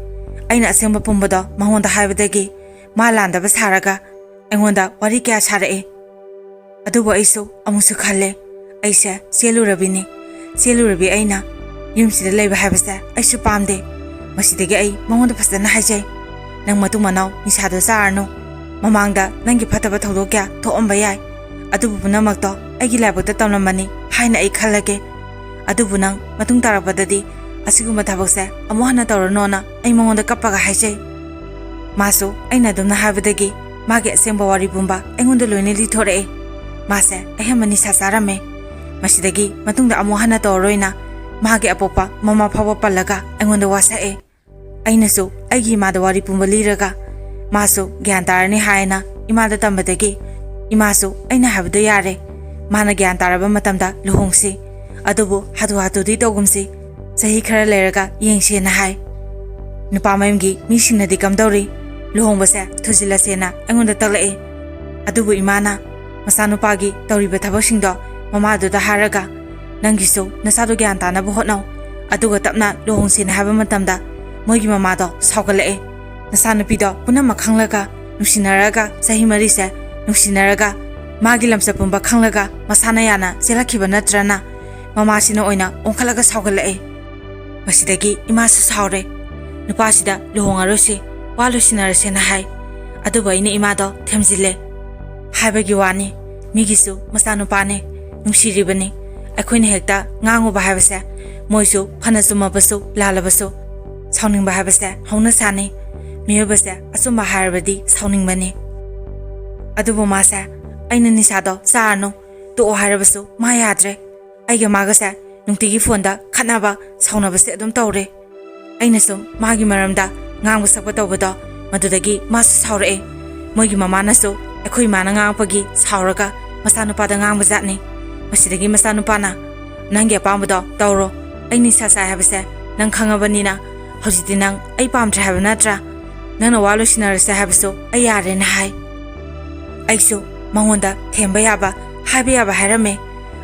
ꯑꯩꯅ ꯑꯁꯦꯡꯕ ꯄꯨꯝꯕꯗꯣ ꯃꯉꯣꯟꯗ ꯍꯥꯏꯕꯗꯒꯤ ꯃꯥ ꯂꯥꯟꯗꯕ ꯁꯥꯔꯒ ꯑꯩꯉꯣꯟꯗ ꯋꯥꯔꯤ ꯀꯌꯥ ꯁꯥꯔꯛꯑꯦ꯫ ꯑꯗꯨꯕꯨ ꯑꯩꯁꯨ ꯑꯃꯨꯛꯁꯨ ꯈꯜꯂꯦ, ꯑꯩꯁꯦ ꯆꯦꯜꯂꯨꯔꯕꯤꯅꯤ꯫ ꯆꯦꯜꯂꯨꯔꯕꯤ ꯑꯩꯅ ꯌꯨꯝꯁꯤꯗ ꯂꯩꯕ ꯍꯥꯏꯕꯁꯦ ꯑꯩꯁꯨ ꯄꯥꯝꯗꯦ꯫ ꯃꯁꯤꯗꯒꯤ ꯑꯩ ꯃꯉꯣꯟꯗ ꯐꯖꯅ ꯍꯥꯏꯖꯩ, "ꯅꯪ ꯃꯇꯨꯡ ꯃꯅꯥꯎ ꯅꯤꯁꯥꯗꯣ ꯆꯥꯔꯅꯨ꯫ ꯃꯃꯥꯡꯗ ꯅꯪꯒꯤ ꯐꯠꯇꯕ ꯊꯧꯗꯣꯛ ꯀꯌꯥ ꯊꯣꯛꯑꯝꯕ ꯌꯥꯏ, ꯑꯗꯨꯕꯨ ꯄꯨꯝꯅꯃꯛꯇꯣ ꯑꯩꯒꯤ ꯂꯥꯏꯕꯛꯇ ꯇꯝꯂꯝꯕꯅꯤ ꯍꯥꯏꯅ ꯑꯩ ꯈꯜꯂꯒꯦ꯫ ꯑꯗꯨꯕꯨ ꯅꯪ ꯃꯇꯨꯡ ꯇꯥꯔꯛꯄꯗꯗꯤ ꯑꯁꯤꯒꯨꯝꯕ ꯊꯕꯛꯁꯦ ꯑꯃꯨꯛ ꯍꯟꯅ ꯇꯧꯔꯅꯣꯅ ꯑꯩ ꯃꯉꯣꯟꯗ ꯀꯞꯄꯒ ꯍꯥꯏꯖꯩ꯫ ꯃꯥꯁꯨ ꯑꯩꯅ ꯑꯗꯨꯝꯅ ꯍꯥꯏꯕꯗꯒꯤ ꯃꯥꯒꯤ ꯑꯁꯦꯡꯕ ꯋꯥꯔꯤ ꯄꯨꯝꯕ ꯑꯩꯉꯣꯟꯗ ꯂꯣꯏꯅ ꯂꯤꯊꯣꯔꯛꯑꯦ꯫ ꯃꯥꯁꯦ ꯑꯍꯦꯟꯕ ꯅꯤꯁꯥ ꯆꯥꯔꯝꯃꯦ꯫ ꯃꯁꯤꯗꯒꯤ ꯃꯇꯨꯡꯗ ꯑꯃꯨꯛ ꯍꯟꯅ ꯇꯧꯔꯔꯣꯏꯅ ꯃꯥꯒꯤ ꯑꯄꯣꯛꯄ ꯃꯃꯥ ꯐꯥꯎꯕ ꯄꯜꯂꯒ ꯑꯩꯉꯣꯟꯗ ꯋꯥꯁꯛꯑꯦ꯫ ꯑꯩꯅꯁꯨ ꯑꯩꯒꯤ ꯏꯃꯥꯗ ꯋꯥꯔꯤ ꯄꯨꯝꯕ ꯂꯤꯔꯒ ꯃꯥꯁꯨ ꯒ꯭ꯌꯥꯟ ꯇꯥꯔꯅꯤ ꯍꯥꯏꯅ ꯏꯃꯥꯗ ꯇꯝꯕꯗꯒꯤ ꯏꯃꯥꯁꯨ ꯑꯩꯅ ꯍꯥꯏꯕꯗꯣ ꯌꯥꯔꯦ, ꯃꯥꯅ ꯒ꯭ꯌꯥꯟ ꯇꯥꯔꯕ ꯃꯇꯝꯗ ꯂꯨꯍꯣꯡꯁꯤ, ꯑꯗꯨꯕꯨ ꯍꯥꯊꯨ ꯍꯥꯊꯨꯗꯤ ꯇꯧꯒꯨꯝꯁꯤ, ꯆꯍꯤ ꯈꯔ ꯂꯩꯔꯒ ꯌꯦꯡꯁꯦꯅ" ꯍꯥꯏ꯫ ꯅꯨꯄꯥ ꯃꯌꯨꯝꯒꯤ ꯃꯤꯁꯤꯡꯅꯗꯤ ꯀꯝꯗꯧꯔꯤ, ꯂꯨꯍꯣꯡꯕꯁꯦ ꯊꯨꯖꯤꯜꯂꯁꯦꯅ ꯑꯩꯉꯣꯟꯗ ꯇꯛꯂꯛꯏ꯫ ꯑꯗꯨꯕꯨ ꯏꯃꯥꯅ ꯃꯆꯥꯅꯨꯄꯥꯒꯤ ꯇꯧꯔꯤꯕ ꯊꯕꯛꯁꯤꯡꯗꯣ ꯃꯃꯥꯗꯨꯗ ꯍꯥꯏꯔꯒ, "ꯅꯪꯒꯤꯁꯨ ꯅꯆꯥꯗꯣ ꯒ꯭ꯌꯥꯟ ꯇꯥꯅꯕ ꯍꯣꯠꯅꯧ, ꯑꯗꯨꯒ ꯇꯞꯅ ꯂꯨꯍꯣꯡꯁꯦꯅ" ꯍꯥꯏꯕ ꯃꯇꯝꯗ ꯃꯣꯏꯒꯤ ꯃꯃꯥꯗꯣ ꯁꯥꯎꯒꯠꯂꯛꯑꯦ꯫ "ꯅꯆꯥꯅꯨꯄꯤꯗꯣ ꯄꯨꯝꯅꯃꯛ ꯈꯪꯂꯒ, ꯅꯨꯡꯁꯤꯅꯔꯒ ꯆꯍꯤ ꯃꯔꯤꯁꯦ ꯅꯨꯡꯁꯤꯅꯔꯒ, ꯃꯥꯒꯤ ꯂꯝꯆꯠ ꯄꯨꯝꯕ ꯈꯪꯂꯒ ꯃꯁꯥꯅ ꯌꯥꯅ ꯆꯦꯜꯂꯛꯈꯤꯕ ꯅꯠꯇ꯭ꯔꯅ?" ꯃꯃꯥꯁꯤꯅ ꯑꯣꯏꯅ ꯑꯣꯟꯈꯠꯂꯒ ꯁꯥꯎꯒꯠꯂꯛꯑꯦ꯫ ꯃꯁꯤꯗꯒꯤ ꯏꯃꯥꯁꯨ ꯁꯥꯎꯔꯦ꯫ "ꯅꯨꯄꯥꯁꯤꯗ ꯂꯨꯍꯣꯡꯉꯔꯣꯏꯁꯤ, ꯋꯥ ꯂꯣꯏꯁꯤꯟꯅꯔꯁꯦꯅ" ꯍꯥꯏ꯫ ꯑꯗꯨꯕꯨ ꯑꯩꯅ ꯏꯃꯥꯗꯣ ꯊꯦꯝꯖꯤꯜꯂꯦ꯫ "ꯍꯥꯏꯕꯒꯤ ꯋꯥꯅꯤ, ꯃꯤꯒꯤꯁꯨ ꯃꯆꯥꯅꯨꯄꯥꯅꯤ, ꯅꯨꯡꯁꯤꯔꯤꯕꯅꯤ꯫ ꯑꯩꯈꯣꯏꯅ ꯍꯦꯛꯇ ꯉꯥꯡꯉꯨꯕ ꯍꯥꯏꯕꯁꯦ, ꯃꯣꯏꯁꯨ ꯐꯅ ꯆꯨꯝꯃꯕꯁꯨ ꯂꯥꯜꯂꯕꯁꯨ ꯁꯥꯎꯅꯤꯡꯕ ꯍꯥꯏꯕꯁꯦ ꯍꯧꯅ ꯁꯥꯅꯤ꯫ ꯃꯤꯑꯣꯏꯕꯁꯦ ꯑꯆꯨꯝꯕ ꯍꯥꯏꯔꯕꯗꯤ ꯁꯥꯎꯅꯤꯡꯕꯅꯤ꯫ ꯑꯗꯨꯕꯨ ꯃꯥꯁꯦ ꯑꯩꯅ ꯅꯤꯁꯥꯗꯣ ꯆꯥꯔꯅꯨ, ꯇꯣꯛꯑꯣ ꯍꯥꯏꯔꯕꯁꯨ ꯃꯥ ꯌꯥꯗ꯭ꯔꯦ꯫ ꯑꯩꯒ ꯃꯥꯒꯁꯦ ꯅꯨꯡꯇꯤꯒꯤ ꯐꯣꯟꯗ ꯈꯠꯅꯕ ꯁꯥꯎꯅꯕꯁꯦ ꯑꯗꯨꯝ ꯇꯧꯔꯦ꯫ ꯑꯩꯅ ꯁꯨꯝ ꯃꯥꯒꯤ ꯃꯔꯝꯗ ꯉꯥꯡꯕ ꯁꯛꯄ ꯇꯧꯕꯗꯣ, ꯃꯗꯨꯗꯒꯤ ꯃꯥꯁꯨ ꯁꯥꯎꯔꯛꯑꯦ꯫ ꯃꯣꯏꯒꯤ ꯃꯃꯥꯅꯁꯨ ꯑꯩꯈꯣꯏ ꯏꯃꯥꯅ ꯉꯥꯡꯉꯛꯄꯒꯤ ꯁꯥꯎꯔꯒ ꯃꯆꯥꯅꯨꯄꯥꯗ ꯉꯥꯡꯕ ꯖꯥꯠꯅꯤ꯫ ꯃꯁꯤꯗꯒꯤ ꯃꯆꯥꯅꯨꯄꯥꯅ, "ꯅꯪꯒꯤ ꯑꯄꯥꯝꯕꯗꯣ ꯇꯧꯔꯣ, ꯑꯩ ꯅꯤꯁꯥ ꯆꯥꯏ ꯍꯥꯏꯕꯁꯦ ꯅꯪ ꯈꯪꯉꯕꯅꯤꯅ ꯍꯧꯖꯤꯛꯇꯤ ꯅꯪ ꯑꯩ ꯄꯥꯝꯗ꯭ꯔꯦ ꯍꯥꯏꯕ ꯅꯠꯇ꯭ꯔꯥ? ꯅꯪꯅ ꯋꯥ ꯂꯣꯏꯁꯤꯟꯅꯔꯁꯦ ꯍꯥꯏꯕꯁꯨ ꯑꯩ ꯌꯥꯔꯦꯅ" ꯍꯥꯏ꯫ ꯑꯩꯁꯨ ꯃꯉꯣꯟꯗ ꯊꯦꯝꯕ ꯌꯥꯕ, ꯍꯥꯏꯕ ꯌꯥꯕ ꯍꯥꯏꯔꯝꯃꯦ꯫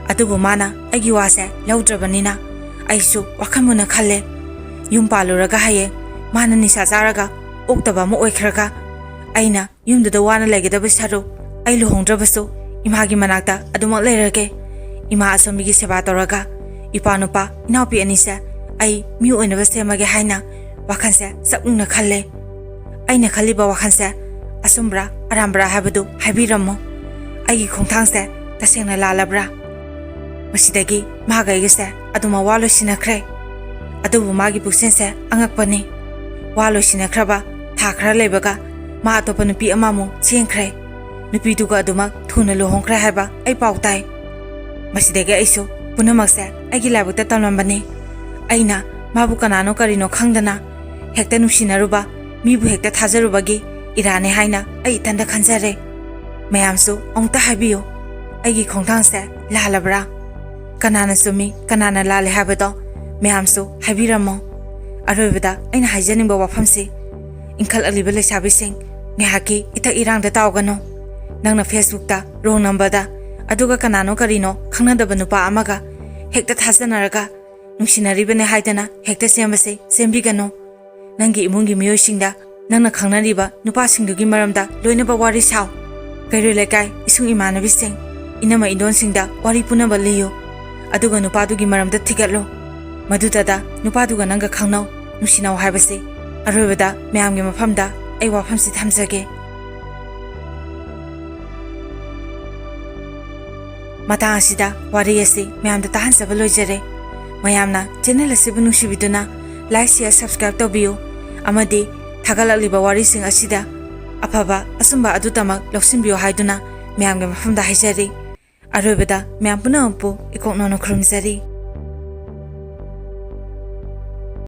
ꯑꯗꯨꯕꯨ ꯃꯥꯅ ꯑꯩꯒꯤ ꯋꯥꯁꯦ ꯂꯧꯗ꯭ꯔꯕꯅꯤꯅ ꯑꯩꯁꯨ ꯋꯥꯈꯜ ꯃꯨꯟꯅ ꯈꯜꯂꯦ꯫ ꯌꯨꯝ ꯄꯥꯜꯂꯨꯔꯒ ꯍꯌꯦꯡ ꯃꯥꯅ ꯅꯤꯁꯥ ꯆꯥꯔꯒ ꯑꯣꯛꯇꯕ ꯑꯃ ꯑꯣꯏꯈ꯭ꯔꯒ, ꯑꯩꯅ ꯌꯨꯝꯗꯨꯗ ꯋꯥꯅ ꯂꯩꯒꯗꯕ ꯁꯔꯨꯛ, ꯑꯩ ꯂꯨꯍꯣꯡꯗ꯭ꯔꯕꯁꯨ ꯏꯃꯥꯒꯤ ꯃꯅꯥꯛꯇ ꯑꯗꯨꯃꯛ ꯂꯩꯔꯒꯦ꯫ ꯏꯃꯥ ꯑꯁꯣꯝꯕꯤꯒꯤ ꯁꯦꯕꯥ ꯇꯧꯔꯒ ꯏꯄꯥ ꯅꯨꯄꯥ ꯏꯅꯥꯎꯄꯤ ꯑꯅꯤꯁꯦ ꯑꯩ ꯃꯤ ꯑꯣꯏꯅꯕ ꯁꯦꯝꯃꯒꯦ ꯍꯥꯏꯅ ꯋꯥꯈꯜꯁꯦ ꯆꯞ ꯌꯨꯡꯅ ꯈꯜꯂꯦ꯫ ꯑꯩꯅ ꯈꯜꯂꯤꯕ ꯋꯥꯈꯜꯁꯦ ꯑꯆꯨꯝꯕ꯭ꯔꯥ ꯑꯔꯥꯟꯕ꯭ꯔꯥ ꯍꯥꯏꯕꯗꯨ ꯍꯥꯏꯕꯤꯔꯝꯃꯨ꯫ ꯑꯩꯒꯤ ꯈꯣꯡꯊꯥꯡꯁꯦ ꯇꯁꯦꯡꯅ ꯂꯥꯜꯂꯕ꯭ꯔꯥ? ꯃꯁꯤꯗꯒꯤ ꯃꯍꯥꯛ ꯑꯩꯒꯁꯦ ꯑꯗꯨꯃꯛ ꯋꯥ ꯂꯣꯏꯁꯤꯟꯅꯈ꯭ꯔꯦ꯫ ꯑꯗꯨꯕꯨ ꯃꯥꯒꯤ ꯄꯨꯛꯆꯦꯜꯁꯦ ꯑꯉꯛꯄꯅꯤ꯫ ꯋꯥ ꯂꯣꯏꯁꯤꯟꯅꯈ꯭ꯔꯕ ꯊꯥ ꯈꯔ ꯂꯩꯕꯒ ꯃꯥ ꯑꯇꯣꯞꯄ ꯅꯨꯄꯤ ꯑꯃꯃꯨꯛ ꯆꯦꯟꯈ꯭ꯔꯦ꯫ ꯅꯨꯄꯤꯗꯨꯒ ꯑꯗꯨꯃꯛ ꯊꯨꯅ ꯂꯨꯍꯣꯡꯈ꯭ꯔꯦ ꯍꯥꯏꯕ ꯑꯩ ꯄꯥꯎ ꯇꯥꯏ꯫ ꯃꯁꯤꯗꯒꯤ ꯑꯩꯁꯨ ꯄꯨꯝꯅꯃꯛꯁꯦ ꯑꯩꯒꯤ ꯂꯥꯏꯕꯛꯇ ꯇꯝꯂꯝꯕꯅꯤ꯫ ꯑꯩꯅ ꯃꯥꯕꯨ ꯀꯅꯥꯅꯣ ꯀꯔꯤꯅꯣ ꯈꯪꯗꯅ ꯍꯦꯛꯇ ꯅꯨꯡꯁꯤꯅꯔꯨꯕ, ꯃꯤꯕꯨ ꯍꯦꯛꯇ ꯊꯥꯖꯔꯨꯕꯒꯤ ꯏꯔꯥꯅꯦ ꯍꯥꯏꯅ ꯑꯩ ꯏꯊꯟꯇ ꯈꯟꯖꯔꯦ꯫ ꯃꯌꯥꯝꯁꯨ ꯑꯃꯨꯛꯇ ꯍꯥꯏꯕꯤꯌꯨ, ꯑꯩꯒꯤ ꯈꯣꯡꯊꯥꯡꯁꯦ ꯂꯥꯜꯂꯕ꯭ꯔꯥ? ꯀꯅꯥꯅ ꯆꯨꯝꯃꯤ, ꯀꯅꯥꯅ ꯂꯥꯜꯂꯤ ꯍꯥꯏꯕꯗꯣ ꯃꯌꯥꯝꯁꯨ ꯍꯥꯏꯕꯤꯔꯝꯃꯣ꯫ ꯑꯔꯣꯏꯕꯗ ꯑꯩꯅ ꯍꯥꯏꯖꯅꯤꯡꯕ ꯋꯥꯐꯝꯁꯤ, ꯏꯟꯈꯠꯂꯛꯂꯤꯕ ꯂꯩꯁꯥꯕꯤꯁꯤꯡ, ꯉꯥꯏꯍꯥꯛꯀꯤ ꯏꯊꯛ ꯏꯔꯥꯡꯗ ꯇꯥꯎꯒꯅꯨ꯫ ꯅꯪꯅ Facebookꯇ wrong numberꯗ, ꯑꯗꯨꯒ ꯀꯅꯥꯅꯣ ꯀꯔꯤꯅꯣ ꯈꯪꯅꯗꯕ ꯅꯨꯄꯥ ꯑꯃꯒ ꯍꯦꯛꯇ ꯊꯥꯖꯅꯔꯒ ꯅꯨꯡꯁꯤꯅꯔꯤꯕꯅꯦ ꯍꯥꯏꯗꯅ ꯍꯦꯛꯇ ꯆꯦꯟꯕꯁꯦ ꯆꯦꯟꯕꯤꯒꯅꯨ꯫ ꯅꯪꯒꯤ ꯏꯃꯨꯡꯒꯤ ꯃꯤꯑꯣꯏꯁꯤꯡꯗ, ꯅꯪꯅ ꯈꯪꯅꯔꯤꯕ ꯅꯨꯄꯥꯁꯤꯡꯗꯨꯒꯤ ꯃꯔꯝꯗ ꯂꯣꯏꯅꯕ ꯋꯥꯔꯤ ꯁꯥꯎ꯫ ꯀꯩꯔꯣꯏ ꯂꯩꯀꯥꯏ, ꯏꯁꯨꯡ ꯏꯃꯥꯟꯅꯕꯤꯁꯤꯡ, ꯏꯅꯝꯃ ꯏꯟꯗꯣꯟꯁꯤꯡꯗ ꯋꯥꯔꯤ ꯄꯨꯝꯅꯃꯛ ꯂꯤꯌꯨ꯫ ꯑꯗꯨꯒ ꯅꯨꯄꯥꯗꯨꯒꯤ ꯃꯔꯝꯗ ꯊꯤꯒꯠꯂꯨ꯫ ꯃꯗꯨꯗꯗ ꯅꯨꯄꯥꯗꯨꯒ ꯅꯪꯒ ꯈꯪꯅꯧ, ꯅꯨꯡꯁꯤꯅꯧ ꯍꯥꯏꯕꯁꯤ꯫ ꯑꯔꯣꯏꯕꯗ ꯃꯌꯥꯝꯒꯤ ꯃꯐꯝꯗ ꯑꯩ ꯋꯥꯐꯝꯁꯤ ꯊꯝꯖꯒꯦ꯫ ꯃꯇꯥꯡ ꯑꯁꯤꯗ ꯋꯥꯔꯤ ꯑꯁꯤ ꯃꯌꯥꯝꯗ ꯇꯥꯍꯟꯖꯕ ꯂꯣꯏꯖꯔꯦ꯫ ꯃꯌꯥꯝꯅ channel ꯑꯁꯤꯕꯨ ꯅꯨꯡꯁꯤꯕꯤꯗꯨꯅ like, share, subscribe ꯇꯧꯕꯤꯌꯨ ꯑꯃꯗꯤ ꯊꯥꯒꯠꯂꯛꯂꯤꯕ ꯋꯥꯔꯤꯁꯤꯡ ꯑꯁꯤꯗ ꯑꯐꯕ ꯑꯆꯨꯝꯕ ꯑꯗꯨꯇꯃꯛ ꯂꯧꯁꯤꯟꯕꯤꯌꯨ ꯍꯥꯏꯗꯨꯅ ꯃꯌꯥꯝꯒꯤ ꯃꯐꯝꯗ ꯍꯥꯏꯖꯔꯤ꯫ ꯑꯔꯣꯏꯕꯗ ꯃꯌꯥꯝ ꯄꯨꯝꯅꯃꯛꯄꯨ ꯏꯀꯣꯛ ꯅꯧꯅ ꯈꯨꯔꯨꯝꯖꯔꯤ꯫